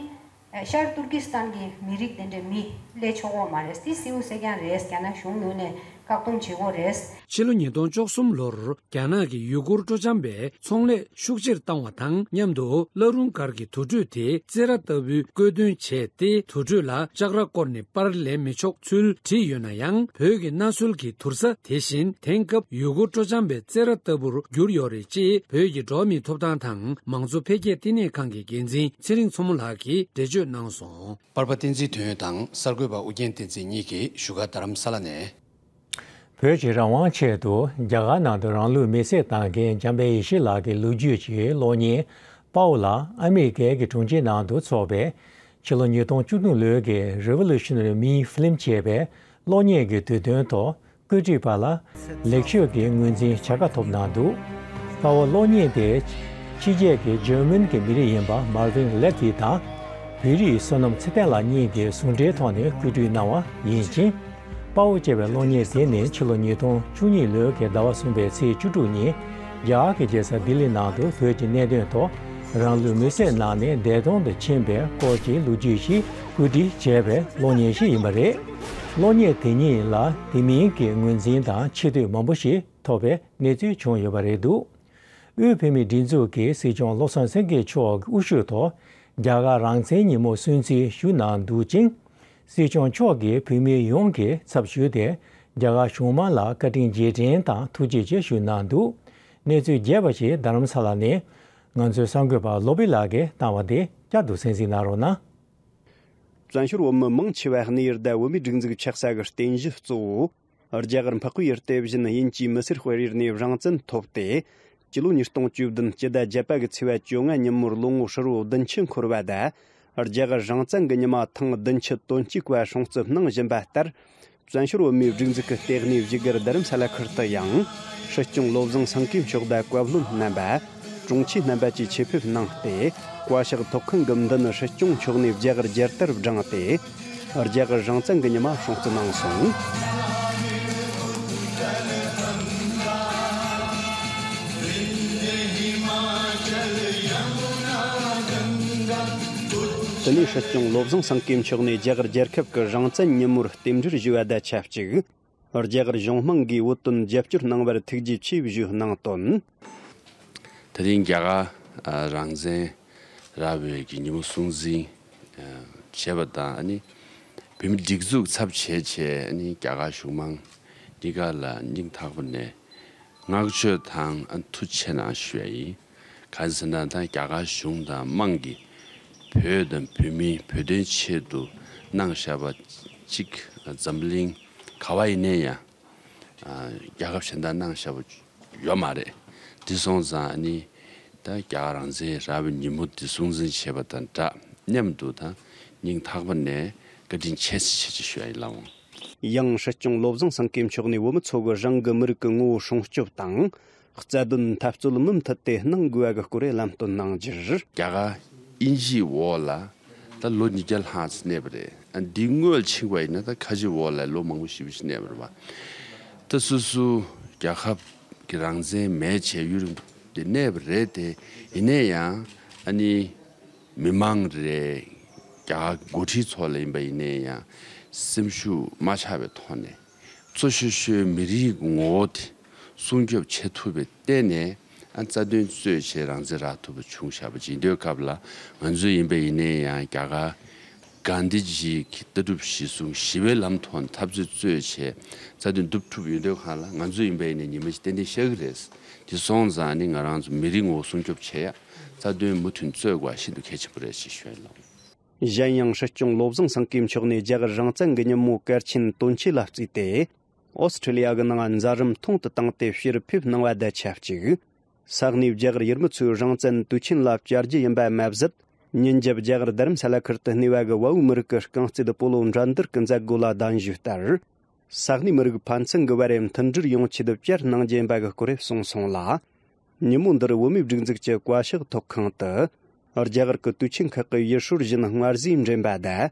ཤར་ཏུར་ཀི་སི་ཐན་གྱི་མི་རིགས་དེ་འདྲའི་མི་སླེབས་ཆོག་གི་མ་རེད། དེ་གསལ་པོ་གསལ་རྐྱང་རེད། རྒྱ་ནག་གཞུང་ངོས་ནས་བཀག་སྡོམ་བྱེད་དགོས་རེད། ཕྱི་ལོ་ཉིས་སྟོང་བཅུ་གསུམ་ལོར་རྒྱ་ནག་གིས་ཡུ་གུར་སྤྲོ་འཆམ་པའི་ཚོང་ལས་ཤུགས་ཆེར་བཏང་བ་དང་མཉམ་དུ། བླ་རུང་སྒར་གྱི་དུར་ཁྲོད་དེ་རྩེད་ར་ལྟ་བུའི་བཀོད་འདོན་བྱས་ཏེ། དུར་ཁྲོད་ལ་ལྕགས་ར་བསྐོར་ནས་པར་ལེན་མི་ཆོག་ཚུལ་བྲིས་ཡོད་ན་ཡང་། བོད་ཀྱི་གནའ་སྲོལ་གྱི་དུར་ས་དེ་བཞིན་དེང་སྐབས་ཡུ་གུར་སྤྲོ་འཆམ་པའི་རྩེད་ར་ལྟ་བུར་གྱུར་ཡོད་རེད་ཅེས་བོད་ཀྱི་འགྲོ་བ་མིའི་ཐོབ་ཐང་དང་མང་གཙོ་འཕེལ་རྒྱས་བསྟི་གནས་ཁང་གི་འགན་འཛིན་ཚེ་རིང་མཚོ་མོ་ལགས་ཀྱིས་འགྲེལ་བརྗོད་གནང་སོང་། པར་པ་བསྟན་འཛིན་དོན་དང་གསར་འགོད་པ་ཨུ་རྒྱན་བསྟན་འཛིན་གཉིས་ཀྱིས་བཞུགས་སྒར་རྡ་རམ་ས་ལ་ནས། བོད་ཀྱི་རང་དབང་ཆེད་དུ་རྒྱ་གར་ནང་དུ་རང་ལུས་མེར་སྲེག་བཏང་མཁན་འཇམ་དཔལ་ཡེ་ཤེས་ལགས་ཀྱི་ལོ་རྒྱུས་ཀྱི་གློག་བརྙན་པའོ་ལགས་ཨ་མི་རི་ཀའི་གི་གྲོང་ཁྱེར་ནང་དུ་འཚོགས་པའི་ཕྱི་ལོ་ཉིས་སྟོང་བཅུ་གཉིས་ལོའི་གི་Revolutionary Me Film ཅེས་པའི་གློག་བརྙན་གྱི་དུས་སྟོན་ཐོག་བཀོད་སྒྲིག་པ་ལ་ལེགས་ཤོས་ཀྱི་ངོས་འཛིན་བྱ་དགའ་ཐོབ་གནང་འདུག་པའོ་གློག་བརྙན་དེ་ཕྱི་རྒྱལ་གྱི་འཇར་མན་གྱི་མི་རིགས་ཡིན་པ་Marvin Levy དང་བོད་རིགས་བསོད་ནམས་ཚེ་བརྟན་ལགས་གཉིས་ཀྱིས་ཟུང་འབྲེལ་ཐོག་ནས་བཀོད་སྒྲིག་གནང་བ་ཡིན་ཅིང་། པའོ་ཅེས་པའི་གློག་བརྙན་དེ་ནི་ཕྱི་ལོ་ཉིས་སྟོང་བཅུ་གཉིས་ལོའི་གི་ཟླ་བ་གསུམ་པའི་ཚེས་བཅུ་དྲུག་ཉིན་རྒྱ་གར་གྱི་རྒྱལ་ས་ལྡི་ལི་ནང་དུ་བོད་ཀྱི་གནད་དོན་ཐོག་རང་ལུས་མེར་སྲེག་གནང་ནས་འདས་གྲོངས་དུ་ཕྱིན་པའི་སྐོར་གྱི་ལོ་རྒྱུས་ཤིག་བཀོད་སྒྲིག་བྱས་པའི་གློག་བརྙན་ཞིག་ཡིན་པ་རེད། གློག་བརྙན་དེ་ཉིད་ལ་དེ་མིན་གྱི་ངོས་འཛིན་དང་ཆེ་བསྟོད་མང་པོ་ཞིག་ཐོབ་པའི་གནས་ཚུལ་བྱུང་ཡོད་པ་རེད་འདུག་དབུས་བོད་མིའི་སྒྲིག་འཛུགས་ཀྱི་སྲིད་སྐྱོང་བློ་བཟང་སེང་གེ་མཆོག་གི་དབུ་བཞུགས་ཐོག་རྒྱ་གར་རང་བཙན་ཉིན་མོ་སྲུང་བརྩི་ཞུ་གནང་འདུག་ཅིང་། སྲིད་སྐྱོང་མཆོག་གིས་བོད་མི་ཡོངས་ཀྱི་ཚབ་ཞུས་ཏེ་རྒྱ་གར་གཞུང་མང་ལ་བཀའ་དྲིན་རྗེས་དྲན་དང་ཐུགས་རྗེ་ཆེ་ཞུ་གནང་འདུག་གནས་ཚུལ་རྒྱས་པ་ཞིག་རྡ་རམ་ས་ལ་ནས་ང་ཚོའི་གསར་འགོད་པ་བློ་བྷེ་ལགས་ཀྱིས་བཏང་བ་དེ་བསྐྱར་དུ་གསན་གཟིགས་གནང་རོགས་གནང་། བཙན་བྱོལ་བོད་མི་མང་ཆེ་བ་གནས་ཡུལ་དང་བོད་མིའི་སྒྲིག་འཛུགས་ཆགས་ས་གི་རྟེན་གཞི་གཙོ་བོ། རྒྱ་གར་འཕགས་པའི་ཡུལ་དེ་བཞིན་དབྱིན་ཇིའི་མི་སེར་དཔལ་ཡུལ་ནས་རང་བཙན་ཐོབ་སྟེ། སྤྱི་ལོ་ཉིས་སྟོང་བཅུ་བདུན་སྤྱི་ཟླ་བརྒྱད་པ་གི་ཚེས་པ་བཅོ་ལྔ་ཉིན་མོར་ལོ་ངོ་ཧྲིལ་བོ་བདུན་ཅུ་འཁོར་བ་དང་། རྒྱ་གར་རང་བཙན་གྱི་ཉི་མ་ཐེངས་བདུན་ཅུ་དོན་གཅིག་པ་སྲུང་བརྩི་གནང་བཞིན་པ་ལྟར། བཙན་བྱོལ་བོད་མིའི་སྒྲིག་འཛུགས་ཀྱི་ལྟེ་གནས་བཞུགས་སྒར་རྡ་རམ་ས་ལ་ཁུལ་དུ་ཡང་། སྲིད་སྐྱོང་བློ་བཟང་སེང་གེ་མཆོག་དང་བཀའ་བློན་རྣམ་པ། དྲུང་ཆེ་རྣམ་པ་བཅས་ཆེད་ཕེབས་གནང་སྟེ། བཀའ་ཤག་ཐོག་ཁང་གི་མདུན་ནས་སྲིད་སྐྱོང་མཆོག་ནས་རྒྱ་གར་རྒྱལ་དར་བསྒྲེངས་ཏེ། རྒྱ་གར་རང་བཙན་གྱི་ཉི་མ་སྲུང་བརྩི་གནང་སོང་། དེ་ནས་སྲིད་སྐྱོང་བློ་བཟང་སེང་གེ་མཆོག་ནས་རྒྱ་གར་རྒྱལ་ཁབ་ཀྱི་རང་བཙན་ཉིན་མོར་རྟེན་འབྲེལ་ཞུས་པ་དང་ཆབས་ཅིག་རྒྱ་གར་གཞུང་མང་གིས་བོད་དོན་རྒྱབ་སྐྱོར་གནང་བར་ཐུགས་རྗེ་ཆེ་ཞུ་གནང་དོན། དེ་རིང་རྒྱ་གར་རང་བཙན་ར་བའི་གི་ཉིན་མོ་སྲུང་འཛིན་བྱས་པ་དང་ཨ་ནི་བོད་མི་སྒྲིག་འཛུགས་ཚབ་བྱས་བྱས་ཨ་ནི་རྒྱ་གར་གཞུང་མང་གཉིས་ཀ་ལ་སྙིང་ཐག་པ་ནས་བསྔགས་བརྗོད་དང་ཨ་ཐུགས་རྗེ་ཆེ་གནང་ཞུ་ཡ་ཡིན། གང་ཟེར་ན་ད་རྒྱ་གར་གཞུང་དང་དམངས་ཀྱིས་བོད་དང་བོད་མི་བོད་དོན་ཆེད་དུ་གནང་བཞག་པ་གཅིག་འཛམ་གླིང་ག་བ་ཡིན་ནའི་ཡང་རྒྱལ་ཁབ་གཞན་དག་གནང་བཞག་པ་ཡོད་མ་རེད། འདི་སོང་ཙང་ཨ་ནི་ད་རྒྱ་གར་རང་བཙན་ར་བའི་ཉིན་མོ་འདི་སྲུང་བརྩི་བྱེད་པ་དང་སྦྲགས་མཉམ་དུ་ད་སྙིང་ཐག་པ་ནས་བཀའ་དྲིན་ཆེ་ཆེ་ཆེ་ཞུ་ཡ་ཡིན་ལགས་འོང་། ཡང་སྲིད་སྐྱོང་བློ་བཟང་སེང་གེ་མཆོག་ནས་བོད་མི་ཚོ་གི་རང་གི་མི་རིགས་ཀྱི་ངོ་བོ་སྲུང་སྐྱོབ་དང་། རྩ་དོན་འཐབ་རྩོད་མུ་མཐུད་དེ་གནང་དགོས་པ་གི་སྐོར་ལམ་སྟོན་གནང་རྒྱུར། རྒྱ་གར་དབྱིན་ཇིའི་འོག་ལ་ད་ལོ་ཉིས་བརྒྱ་ལྷག་ཙམ་གནས་པ་རེད། ཨ་འདི་སྔོན་ཕྱིན་པ་ཡིན་ན་ད་ཁ་ཆེ་འོག་ལ་ལོ་མང་པོ་ཞེ་པོ་ཞིག་གནས་པ་རེད་པ། ད་སོ་སོ་རྒྱལ་ཁབ་ཀྱི་རང་བཙན་མེད་བྱས་ཡུན་རིང་པོ་དེ་གནས་པ་རེད་དེ། ཡིན་ན་ཡང་ཨ་ནི་མི་མང་རེད། རྒྱ་གར་འགོ་ཁྲིད་ཚོ་ལ་ཡིན་པ་ཡིན་ན་ཡང་སེམས་ཤུགས་མ་ཆག་པའི་ཐོག་ནས། གཙོ་ཤོས་ཤོས་མི་རིགས་ངོ་བོ་དེ་སྲུང་སྐྱོབ་བྱེད་ཐུབ་པའི་སྟེང་ནས་ཨ་རྩ་དོན་རྩོད་བྱས་རང་བཙན་རག་ཐུབ་པ་བྱུང་བཞག་པ་ཅིག་ཡིན་དུས་སྐབས་ལ། ང་ཚོ་ཡིན་པ་ཡིན་ནའི་ཡང་རྒྱ་གར་གྷན་དྷི་ཇི་གི་ལྟ་གྲུབ་གཞིར་བཟུང་ཞི་བའི་ལམ་ཐོག་ནས་འཐབ་རྩོད་རྩོད་བྱས་རྩ་དོན་སྒྲུབ་ཐུབ་ཡོད་དུས་སྒང་ལ། ང་ཚོ་ཡིན་པ་ཡིན་ནའི་ཉི་མ་ཞིག་ཏན་ཏན་ཤར་གི་རེད། དེ་སོང་ཙང་ནི་ང་རང་ཚོ་མི་རིགས་ངོ་བོ་སྲུང་སྐྱོབ་བྱེད་ཡ་རྩ་དོན་མུ་མཐུད་རྩོད་དགོས་པ་ཤིན་ཏུ་གལ་ཆེན་པོ་རེད་ཅེས་ཞུ་ཡ་ཡིན་ལགས། གཞན་ཡང་སྲིད་སྐྱོང་བློ་བཟང་སེང་གེ་མཆོག་ནས་རྒྱ་གར་རང་བཙན་གྱི་ཉིན་མོ་གལ་ཆེན་དོན་ཆེ་ལ་བརྩིས་ཏེ། ཨོ་སི་ཁྲི་ལི་ཡ་གི་ནང་མཛད་རིམ་ཐུང་དུ་བཏང་སྟེ་ཕྱིར་ཕེབས་གནང་བ་དང་ཆབས་ཅིག་ས་གནས་རྒྱ་གར་ཡུལ་མི་ཚོས་རང་བཙན་དུས་ཆེན་ལ་བཅར་རྒྱུ་ཡིན་པ་མ་ཟད། ཉིན་རྒྱབ་རྒྱ་གར་རྡ་རམ་ས་ལ་ཁུལ་དུ་གནས་པ་གི་བལ་པོའི་མི་རིགས་ཀྱི་རྐང་རྩེད་སྤོ་ལོ་འགྲན་བསྡུར་གྱི་མཛད་སྒོ་ལ་གདན་ཞུས་ལྟར། ས་གནས་མི་རིགས་ཕན་ཚུན་གྱི་བར་མཐུན་སྒྲིལ་ཡོང་ཆེད་དུ་བཅར་གནང་རྒྱུ་ཡིན་པ་གི་སྐོར་གསུངས་སོང་ལ། ཉིན་མོ་འདིར་བོད་མིའི་སྒྲིག་འཛུགས་ཀྱི་བཀའ་ཤག་ཐོག་ཁང་དུ། རྒྱ་གར་གྱི་དུས་ཆེན་ཁག་གི་ཡུལ་སྲོལ་བཞིན་དངར་ཟས་འདྲེན་པ་དང་།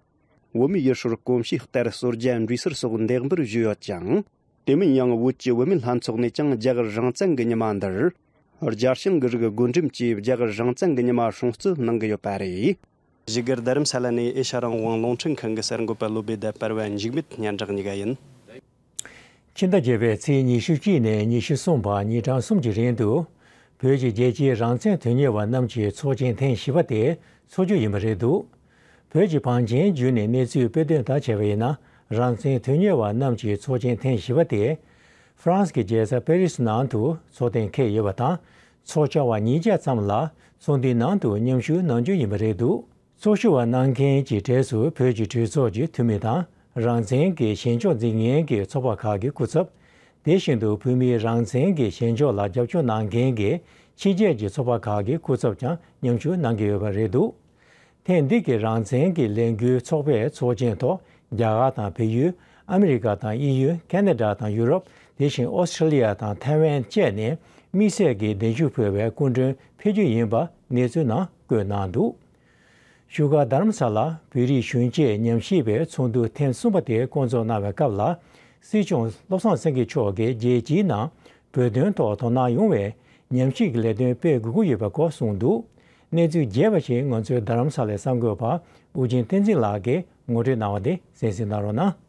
བོད་མིའི་ཡུལ་སྲོལ་གོམས་གཤིས་ལྟར་གསོལ་ཇ་འབྲས་སིལ་སོགས་འདེགས་འབུལ་ཞུས་ཡོད་ཅིང་། དེ་མིན་ཡང་བོད་ཀྱི་བུད་མེད་ལྷན་ཚོགས་ནས་ཀྱང་རྒྱ་གར་རང་བཙན་གྱི་ཉི་མ་འདིར། རྒྱལ་ཞེན་གྱི་རིགས་བགོ་འགྲེམས་ཀྱིས་རྒྱ་གར་རང་བཙན་གྱི་ཉི་མ་སྲུང་བརྩི་གནང་གི་ཡོད་པ་རེད། བཞུགས་སྒར་རྡ་རམ་ས་ལ་ནས་ཨེ་ཤ་རང་དབང་རླུང་འཕྲིན་ཁང་གི་གསར་འགོད་པ་བློ་བྷེ་དང་པར་བ་འཇིགས་མེད་སྙན་གྲགས་གཉིས་ཀ་ཡིན། ཕྱི་ཟླ་བརྒྱད་པའི་ཚེས་ཉི་ཤུ་གཅིག་ནས་ཉི་ཤུ་གསུམ་བར་ཉིན་གྲངས་གསུམ་གྱི་རིང་དུ། བོད་ཀྱི་རྒྱལ་སྤྱིའི་རང་བཙན་དོན་གཉེར་བ་རྣམས་ཀྱི་ཚོགས་ཆེན་ཐེངས་བཞི་པ་དེ་འཚོགས་རྒྱུ་ཡིན་པ་རེད་འདུག་བོད་ཀྱི་བང་ཆེན་བརྒྱུད་ནས་གནས་ཚུལ་སྤེལ་དོན་ལྟར་བྱས་པ་ཡིན་ན། རང་བཙན་དོན་གཉེར་བ་རྣམས་ཀྱི་ཚོགས་ཆེན་ཐེངས་བཞི་པ་དེ། ཧྥ་རན་སི་གི་རྒྱལ་ས་པེ་རི་སི་ནང་དུ་འཚོགས་གཏན་འཁེལ་ཡོད་པ་དང་། ཚོགས་བཅར་བ་ཉིས་བརྒྱ་ཙམ་ལ་ཚོགས་འདུའི་ནང་དུ་མཉམ་ཞུགས་གནང་རྒྱུ་ཡིན་པ་རེད་འདུག་ཚོགས་ཞུགས་པ་གནང་མཁན་གྱི་གྲས་སུ་བོད་ཀྱི་གྲོས་ཚོགས་ཀྱི་འཐུས་མི་དང་། རང་བཙན་གྱི་ཞན་ཕྱོགས་འཛིན་མཁན་གྱི་ཚོགས་པ་ཁག་གི་སྐུ་ཚབ། དེ་བཞིན་དུ་བོད་མིའི་རང་བཙན་གྱི་ཞན་ཕྱོགས་ལ་རྒྱབ་སྐྱོར་གནང་མཁན་གྱི་ཕྱི་རྒྱལ་གྱི་ཚོགས་པ་ཁག་གི་སྐུ་ཚབ་ཀྱང་མཉམ་ཞུགས་གནང་གི་ཡོད་པ་རེད་འདུག་ཐེངས་འདི་གི་རང་བཙན་གྱི་ལས་འགུལ་ཚོགས་པའི་ཚོགས་ཆེན་ཐོག་རྒྱ་གར་དང་བལ་ཡུལ། ཨ་མི་རི་ཀ་དང་དབྱིན་ཡུལ། ཁ་ན་ཌ་དང་ཡུ་རོབ། དེ་བཞིན་ཨོ་སི་ཁྲི་ལི་ཡ་དང་ཐའེ་ཝན་བཅས་ནས་དམིགས་བསལ་གྱི་གདན་ཞུ་ཕུལ་བའི་སྐུ་མགྲོན་ཕེབས་རྒྱུ་ཡིན་པ་གནས་ཚུལ་ནང་བཀོད་གནང་འདུག་བཞུགས་སྒར་རྡ་རམ་ས་ལ་བོད་རིགས་གཞོན་སྐྱེས་ཉམས་ཞིབ་པའི་ཚོགས་འདུ་ཐེངས་གསུམ་པ་དེ་བསྐོང་ཚོགས་གནང་བའི་སྐབས་ལ། སྲིད་སྐྱོང་བློ་བཟང་སེང་གེ་མཆོག་གིས་རྒྱལ་སྤྱིའི་ནང་བོད་དོན་ཐོག་དོ་སྣང་ཡོང་བའི་ཉམས་ཞིབ་ཀྱི་ལས་དོན་སྤེལ་དགོས་ཀྱི་ཡོད་པའི་སྐོར་གསུངས་འདུག་གནས་ཚུལ་རྒྱས་པ་ཞིག་ང་ཚོའི་རྡ་རམ་ས་ལའི་གསར་འགོད་པ་ཨུ་རྒྱན་བསྟན་འཛིན་ལགས་ཀྱིས་ངོ་སྤྲོད་གནང་བ་དེ་གསན་གཟིགས་གནང་རོགས་གནང་།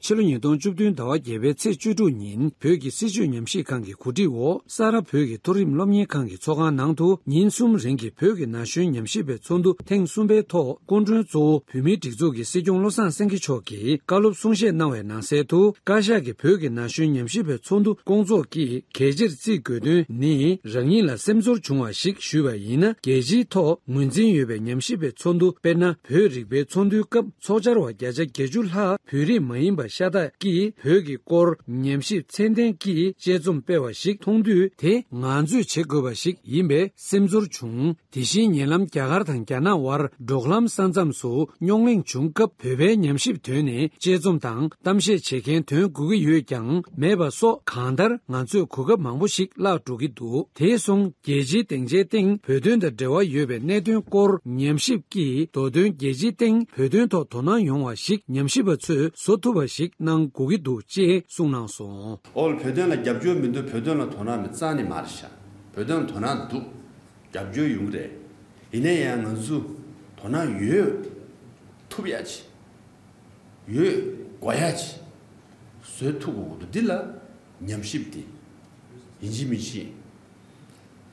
ཕྱི་ལོ་ཉིས་སྟོང་བཅུ་བདུན་ཟླ་བ་བརྒྱད་པའི་ཚེས་བཅུ་དྲུག་ཉིན་བོད་ཀྱི་སྲིད་བྱུས་ཉམས་ཞིབ་ཁང་གི་གོ་སྒྲིག་འོག་ས་རཱ་བོད་ཀྱི་མཐོ་རིམ་སློབ་གཉེར་ཁང་གི་ཚོགས་ཁང་ནང་དུ་ཉིན་གསུམ་རིང་གི་བོད་ཀྱི་ན་གཞོན་ཉམས་ཞིབ་པའི་ཚོགས་འདུ་ཐེངས་གསུམ་པའི་ཐོག་སྐུ་མགྲོན་གཙོ་བོ་བོད་མིའི་སྒྲིག་འཛུགས་ཀྱི་སྲིད་སྐྱོང་བློ་བཟང་སེང་གེ་མཆོག་གིས་བཀའ་སློབ་གསུང་བཤད་གནང་བའི་ནང་གསལ་དུ། བཀའ་ཤག་གིས་བོད་ཀྱི་ན་གཞོན་ཉམས་ཞིབ་པའི་ཚོགས་འདུ་སྐོང་ཚོགས་ཀྱིས་གལ་ཆེར་བརྩི་དགོས་དོན་ནི། རང་ཉིད་ལ་སེམས་ཚོར་བྱུང་བ་ཞིག་ཞུས་པ་ཡིན་ན། རྒྱལ་སྤྱིའི་ཐོག་ངོས་འཛིན་ཡོད་པའི་ཉམས་ཞིབ་པའི་ཚོགས་འདུ་དཔེར་ན། བོད་རིག་པའི་ཚོགས་འདུའི་སྐབས་ཚོགས་བཅར་བ་བརྒྱ་ཆ་བརྒྱད་ཅུ་ལྷག་བོད་རིགས་མ་ཡིན་པ་ཤ་སྟག་གིས་བོད་ཀྱི་སྐོར་ཉམས་ཞིབ་ཚད་ལྡན་གྱིས་དཔྱད་རྩོམ་སྤེལ་བ་ཞིག་མཐོང་དུས། དེ་ང་ཚོས་བྱེད་དགོས་པ་ཞིག་ཡིན་པའི་སེམས་ཚོར་བྱུང་། དེ་བཞིན་ཉེ་ལམ་རྒྱ་གར་དང་རྒྱ་ནག་དབར་འབྲོག་ལམ་ས་མཚམས་སུ་རྙོག་གླེང་བྱུང་སྐབས། བོད་པའི་ཉམས་ཞིབ་དོན་ནས་དཔྱད་རྩོམ་དང་གཏམ་བཤད་བྱེད་མཁན་ཐོན་དགོས་ཀྱི་ཡོད་ཀྱང་མེད་པ་སོགས། གང་ལྟར་ང་ཚོས་གོ་སྐབས་མང་པོ་ཞིག་བརླག་འགྲོ་གི་འདུག་དེ་སོང་རྒྱལ་སྤྱིའི་སྡིངས་ཆའི་སྟེང་བོད་དོན་དང་འབྲེལ་བ་ཡོད་པའི་གནད་དོན་སྐོར་ཉམས་ཞིབ་ཀྱིས་མདོ་དོན་རྒྱལ་སྤྱིའི་སྟེང་བོད་དོན་ཐོག་དོ་སྣང་ཡོང་བ་ཞིག་ཉམས་ཞིབ་པ་ཚོས་བཟོ་ཐུབ་པ་ཞིག་གནང་དགོས་ཀྱི་འདུག་ཅེས་གསུངས་གནང་སོང་། ཨོལ་བོད་དོན་ལ་རྒྱབ་སྐྱོར་མི་འདུག་བོད་དོན་ལ་དོ་སྣང་མེད་རྩ་ནས་མ་རེད་ཤག་བོད་དོན་ལ་དོ་སྣང་འདུག་རྒྱབ་སྐྱོར་ཡོང་གི་རེད། ཡིན་ན་ཡང་ང་ཚོ་དོ་སྣང་ཡོད་ཐུབ་ཡ་ཆེ། ཡོད་དགོས་ཡ་ཆེ། བཟོ་ཐུབ་དགོས་འདུག་འདི་ལ་ཉམས་ཞིབ་དེ་ཡིན་གཅིག་མིན་གཅིག་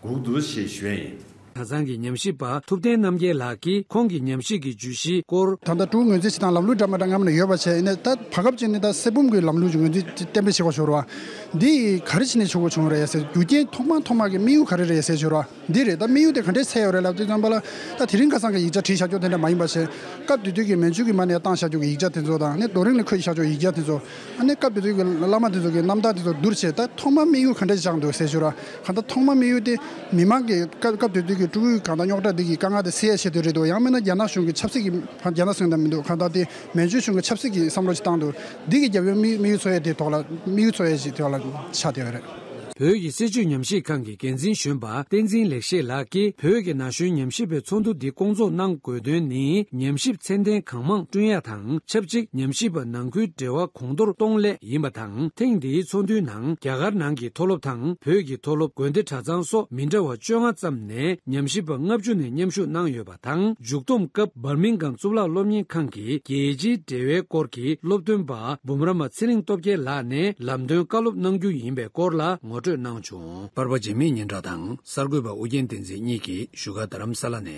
དགོས་འདུག་ཞེས་ཞུ་ཡ་ཡིན། གྲྭ་ཚང་གི་ཉམས་ཞིབ་པ་ཐུབ་བསྟན་རྣམ་རྒྱལ་ལགས་ཀྱིས་ཁོང་གི་ཉམས་ཞིབ་ཀྱི་བརྗོད་གཞིའི་སྐོར། ད་ལྟ་ཕྲུ་གུ་ངོས་འཛིན་བྱེད་སྟངས་ལམ་ལུགས་འདྲ་མི་འདྲ་སྔ་མོ་ནས་ཡོད་པ་བྱས་ནས། ད་བར་སྐབས་ཅིག་ནས་ད་གསེར་བུམ་གྱི་ལམ་ལུགས་ཀྱི་ངོས་འཛིན་གཏན་འབེབས་བྱེད་དགོས་ཤོར་བ། འདི་ག་རེ་བྱས་ནས་བྱུང་དགོས་བྱུང་རེད་ཟེར། རྒྱུ་རྐྱེན་ཐོག་མ་ཐོག་མ་གི་དམིགས་ཡུལ་ག་རེ་རེད་ཟེར་ཞོར་བ། འདི་རེད། ད་དམིགས་ཡུལ་དེ་ག་འདྲས་འཚོལ་ཡོད་རེད་ལབ་དུས་ཙམ་པ་ལ། ད་དེ་རིང་ཁ་སང་གི་ཡིག་ཆ་བྲིས་བཞག་ཆོག་དེ་འདྲ་མ་ཡིན་པ་བྱས། སྐབས་དེ་དུས་ཀྱི་མན་ཇུ་གི་མ་ནས་བཏང་བཞག་ཆོག་གི་ཡིག་ཆ་དེ་ཚོ་དང་། ནས་རྡོ་རིང་ནས་ཁོལ་བཞག་ཆོག་ཡིག་ཆ་དེ་ཚོ། ཨ་ནི་སྐབས་དེ་དུས་ཀྱི་བླ་མ་དེ་ཚོ་གི་རྣམ་ཐར་དེ་ཚོ་བསྡུར་བྱས། ད་ཐོག་མ་དམིགས་ཡུལ་ག་འདྲས་བཞག་འདུག་ཟེར་ཞོར་བ། གང་ལྟར་ཐོག་མ་དམིགས་ཡུལ་དེ་མི་མང་གི་སྐབས་སྐབས་དེ་དུས་ཀྱི་ཕྲུ་གུའི་གང་ལྟར་རྙོག་དྲ་འདི་གི་དཀའ་ངལ་དེ་སེལ་ཡ་ཆེད་དུ་རེད་འདུག་ཡང་མིན་ན་རྒྱ་ནག་གཞུང་གི་ཆབ་སྲིད་ཀྱི། རྒྱ་ནག་གཞུང་དང་མི་འདུག་གང་ལྟར་དེ་མན་ཇུ་གཞུང་གི་ཆབ་སྲིད་ཀྱི་བསམ་བློ་ཞིག་བཏང་འདུག་འདི་གི་རྒྱབ་ཡོལ་དམིགས་དམིགས་ཡུལ་འཚོལ་ཡ་དེ་ཐོག་ལ། དམིགས་ཡུལ་འཚོལ་ཡ་ཞིག་དེ་ཐོག་ལ་ཆགས་བསྡད་ཡོད་རེད། བོད་ཀྱི་སྲིད་བྱུས་ཉམས་ཞིབ་ཁང་གི་འགན་འཛིན་གཞོན་པ་བསྟན་འཛིན་ལེགས་བཤད་ལགས་ཀྱིས་བོད་ཀྱི་ན་གཞོན་ཉམས་ཞིབ་པའི་ཚོགས་འདུ་འདི་སྐོང་ཚོགས་གནང་དགོས་དོན་ནི། ཉམས་ཞིབ་ཚད་ལྡན་གང་མང་བསྐྲུན་ཡ་དང་ཆབས་ཅིག་ཉམས་ཞིབ་པ་ནང་ཁུལ་འབྲེལ་བ་གོང་མཐོར་གཏོང་སླད་ཡིན་པ་དང་། ཐེངས་འདིའི་ཚོགས་འདུའི་ནང་རྒྱ་གར་ནང་གི་མཐོ་སློབ་དང་བོད་ཀྱི་མཐོ་སློབ། དགོན་སྡེ་གྲྭ་ཚང་སོགས་མི་འདྲ་བ་བཅོ་ལྔ་ཙམ་ནས་ཉམས་ཞིབ་པ་ལྔ་བཅུ་ནས་མཉམ་ཞུགས་གནང་ཡོད་པ་དང་། མཇུག་བསྡོམས་སྐབས་འབར་མིང་གམ་གཙུག་ལག་སློབ་གཉེར་ཁང་གི་རྒྱལ་སྤྱིའི་འབྲེལ་བའི་སྐོར་གྱི་སློབ་སྟོན་པ་འབུམ་རམས་པ་ཚེ་རིང་སྟོབས་རྒྱལ་ལགས་ནས་ལམ་སྟོན་བཀའ་སློབ་གནང་རྒྱུ་ཡིན་པའི་སྐོར་ལ་ངོ་སྤྲོད་གནང་བྱུང་། པར་པ་འཇིགས་མེད་སྙན་གྲགས་དང་གསར་འགོད་པ་ཨུ་རྒྱན་བསྟན་འཛིན་གཉིས་ཀྱིས་བཞུགས་སྒར་རྡ་རམ་ས་ལ་ནས།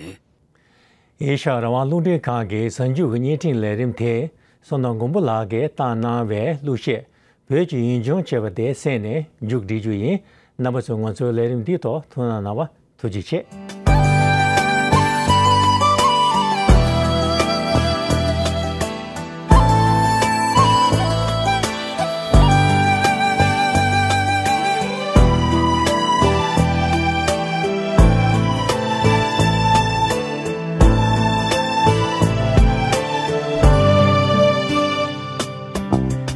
ཨེ་ཤ་ཡ་རང་དབང་རླུང་འཕྲིན་ཁང་གི་གཟའ་མཇུག་གི་བརྙན་འཕྲིན་ལས་རིམ་དེ་བསོད་ནམས་མགོན་པོ་ལགས་ཀྱིས་བཏང་གནང་བའི་གླུ་གཞས་བོད་ཀྱི་ཡུལ་ལྗོངས་ཅེས་པ་དེ་གསན་ནས་མཇུག་སྒྲིལ་རྒྱུ་ཡིན། རྣམ་པ་ཚོས་ང་ཚོའི་ལས་རིམ་འདིའི་ཐོག་ཐུགས་སྣང་གནང་བ་ཐུགས་རྗེ་ཆེ།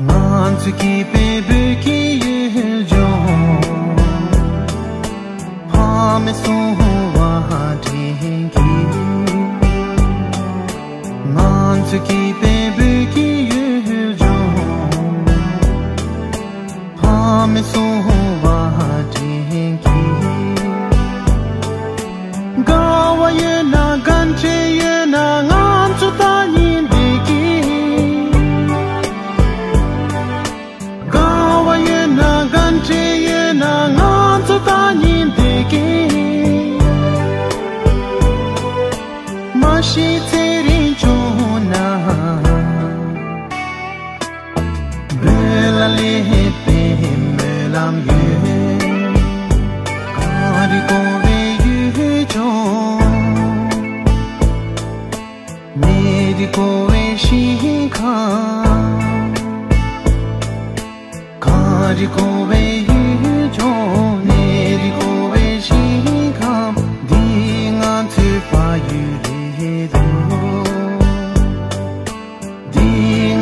ང་ཚོ་སྐྱིད་པའི་བོད་ཀྱི་ཡུལ་ལྗོངས། ཕ་མའི་གསོ་བ་དྲིན་གྱིས། ང་ཚོ་སྐྱིད་པའི་བོད་ཀྱི་ཡུལ་ལྗོངས། ཕ་མའི་གསོ་བ་དྲིན་གྱིས། དགའ་བ་ཡོད་ན་དགའ་འཕྲད་ཡོད་ན་ང་ཚོ་ད་ཉིན་བདེ་སྐྱིད། དགའ་བ་ཡོད་ན་དགའ་འཕྲད་ཡོད་ན་ང་ཚོ་ད་ཉིན་བདེ་སྐྱིད། མ་ཤི་ཚེ་རིང་བྱུང་ན། བོད་ལ་ལེགས་པའི་སྨོན་ལམ་ཡོད། གངས་རི་བསྐོར་བའི་ཡུལ་ལྗོངས། གནས་རི་བསྐོར་བའི་ཞིང་ཁམས། གངས་རི་བསྐོར་བའི་ཡུལ་ལྗོངས། གནས་རི་བསྐོར་བའི་ཞིང་ཁམས། འདི་ང་ཚོའི་ཕ་ཡུལ་རེད་དོ། འདི་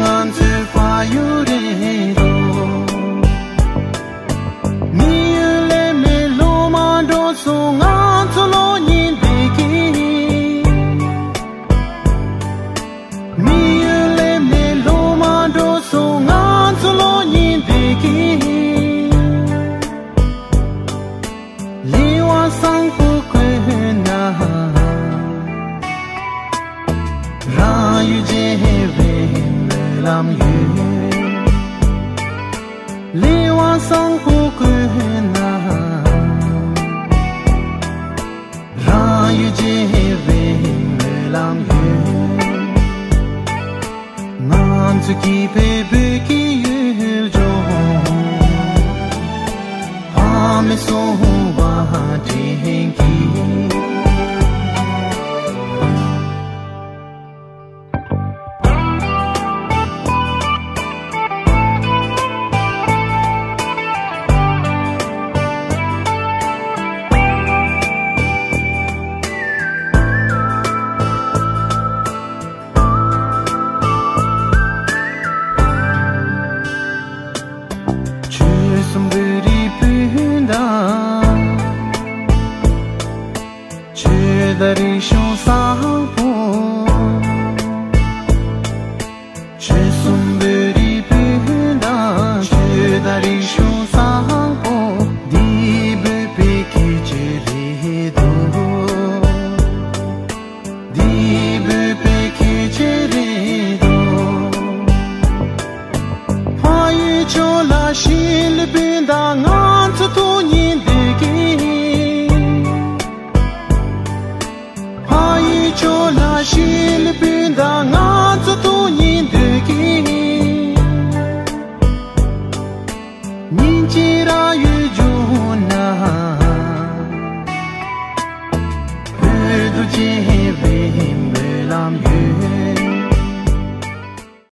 ང་ཚོའི་ཕ་ཡུལ་རེད་དོ། མི་ཡུལ་སླེབས་ནས་ལོ་མང་འགྲོ་སོང་། ང་ཚོ་གློ་སྙིང་བདེ་སྐྱིད། མི་ཡུལ་སླེབས་ནས་ལོ་མང་འགྲོ་སོང་། ང་ཚོ་གློ་སྙིང་བདེ་སྐྱིད། ལས་དབང་བཟང་པོ་བཀོད་ན། རང་ཡུལ་བརྗེ་བའི་སྨོན་ལམ་ཡོད། ལས་དབང་བཟང་པོ་བཀོད་ན། རང་ཡུལ་བརྗེ་བའི་སྨོན་ལམ་ཡོད། ང་ཚོ་སྐྱིད་པའི་བོད་ཀྱི་ཡུལ་ལྗོངས། ཕ་མའི་གསོ་བ་དྲིན་གྱིས། ཆོལ་གསུམ་བོད་རིགས་སྤུན་ཟླ། ཆོས་དང་རིག་གཞུང་བཟང་པོ། ཆོལ་གསུམ་བོད་རིགས་སྤུན་ཟླ། ཆོས་དང་རིག་གཞུང་བཟང་པོ། འདི་བོད་པའི་ཁྱད་ཆོས་རེད་དོ། འདི་བོད་པའི་ཁྱད་ཆོས་རེད་དོ། ཕ་ཡུལ་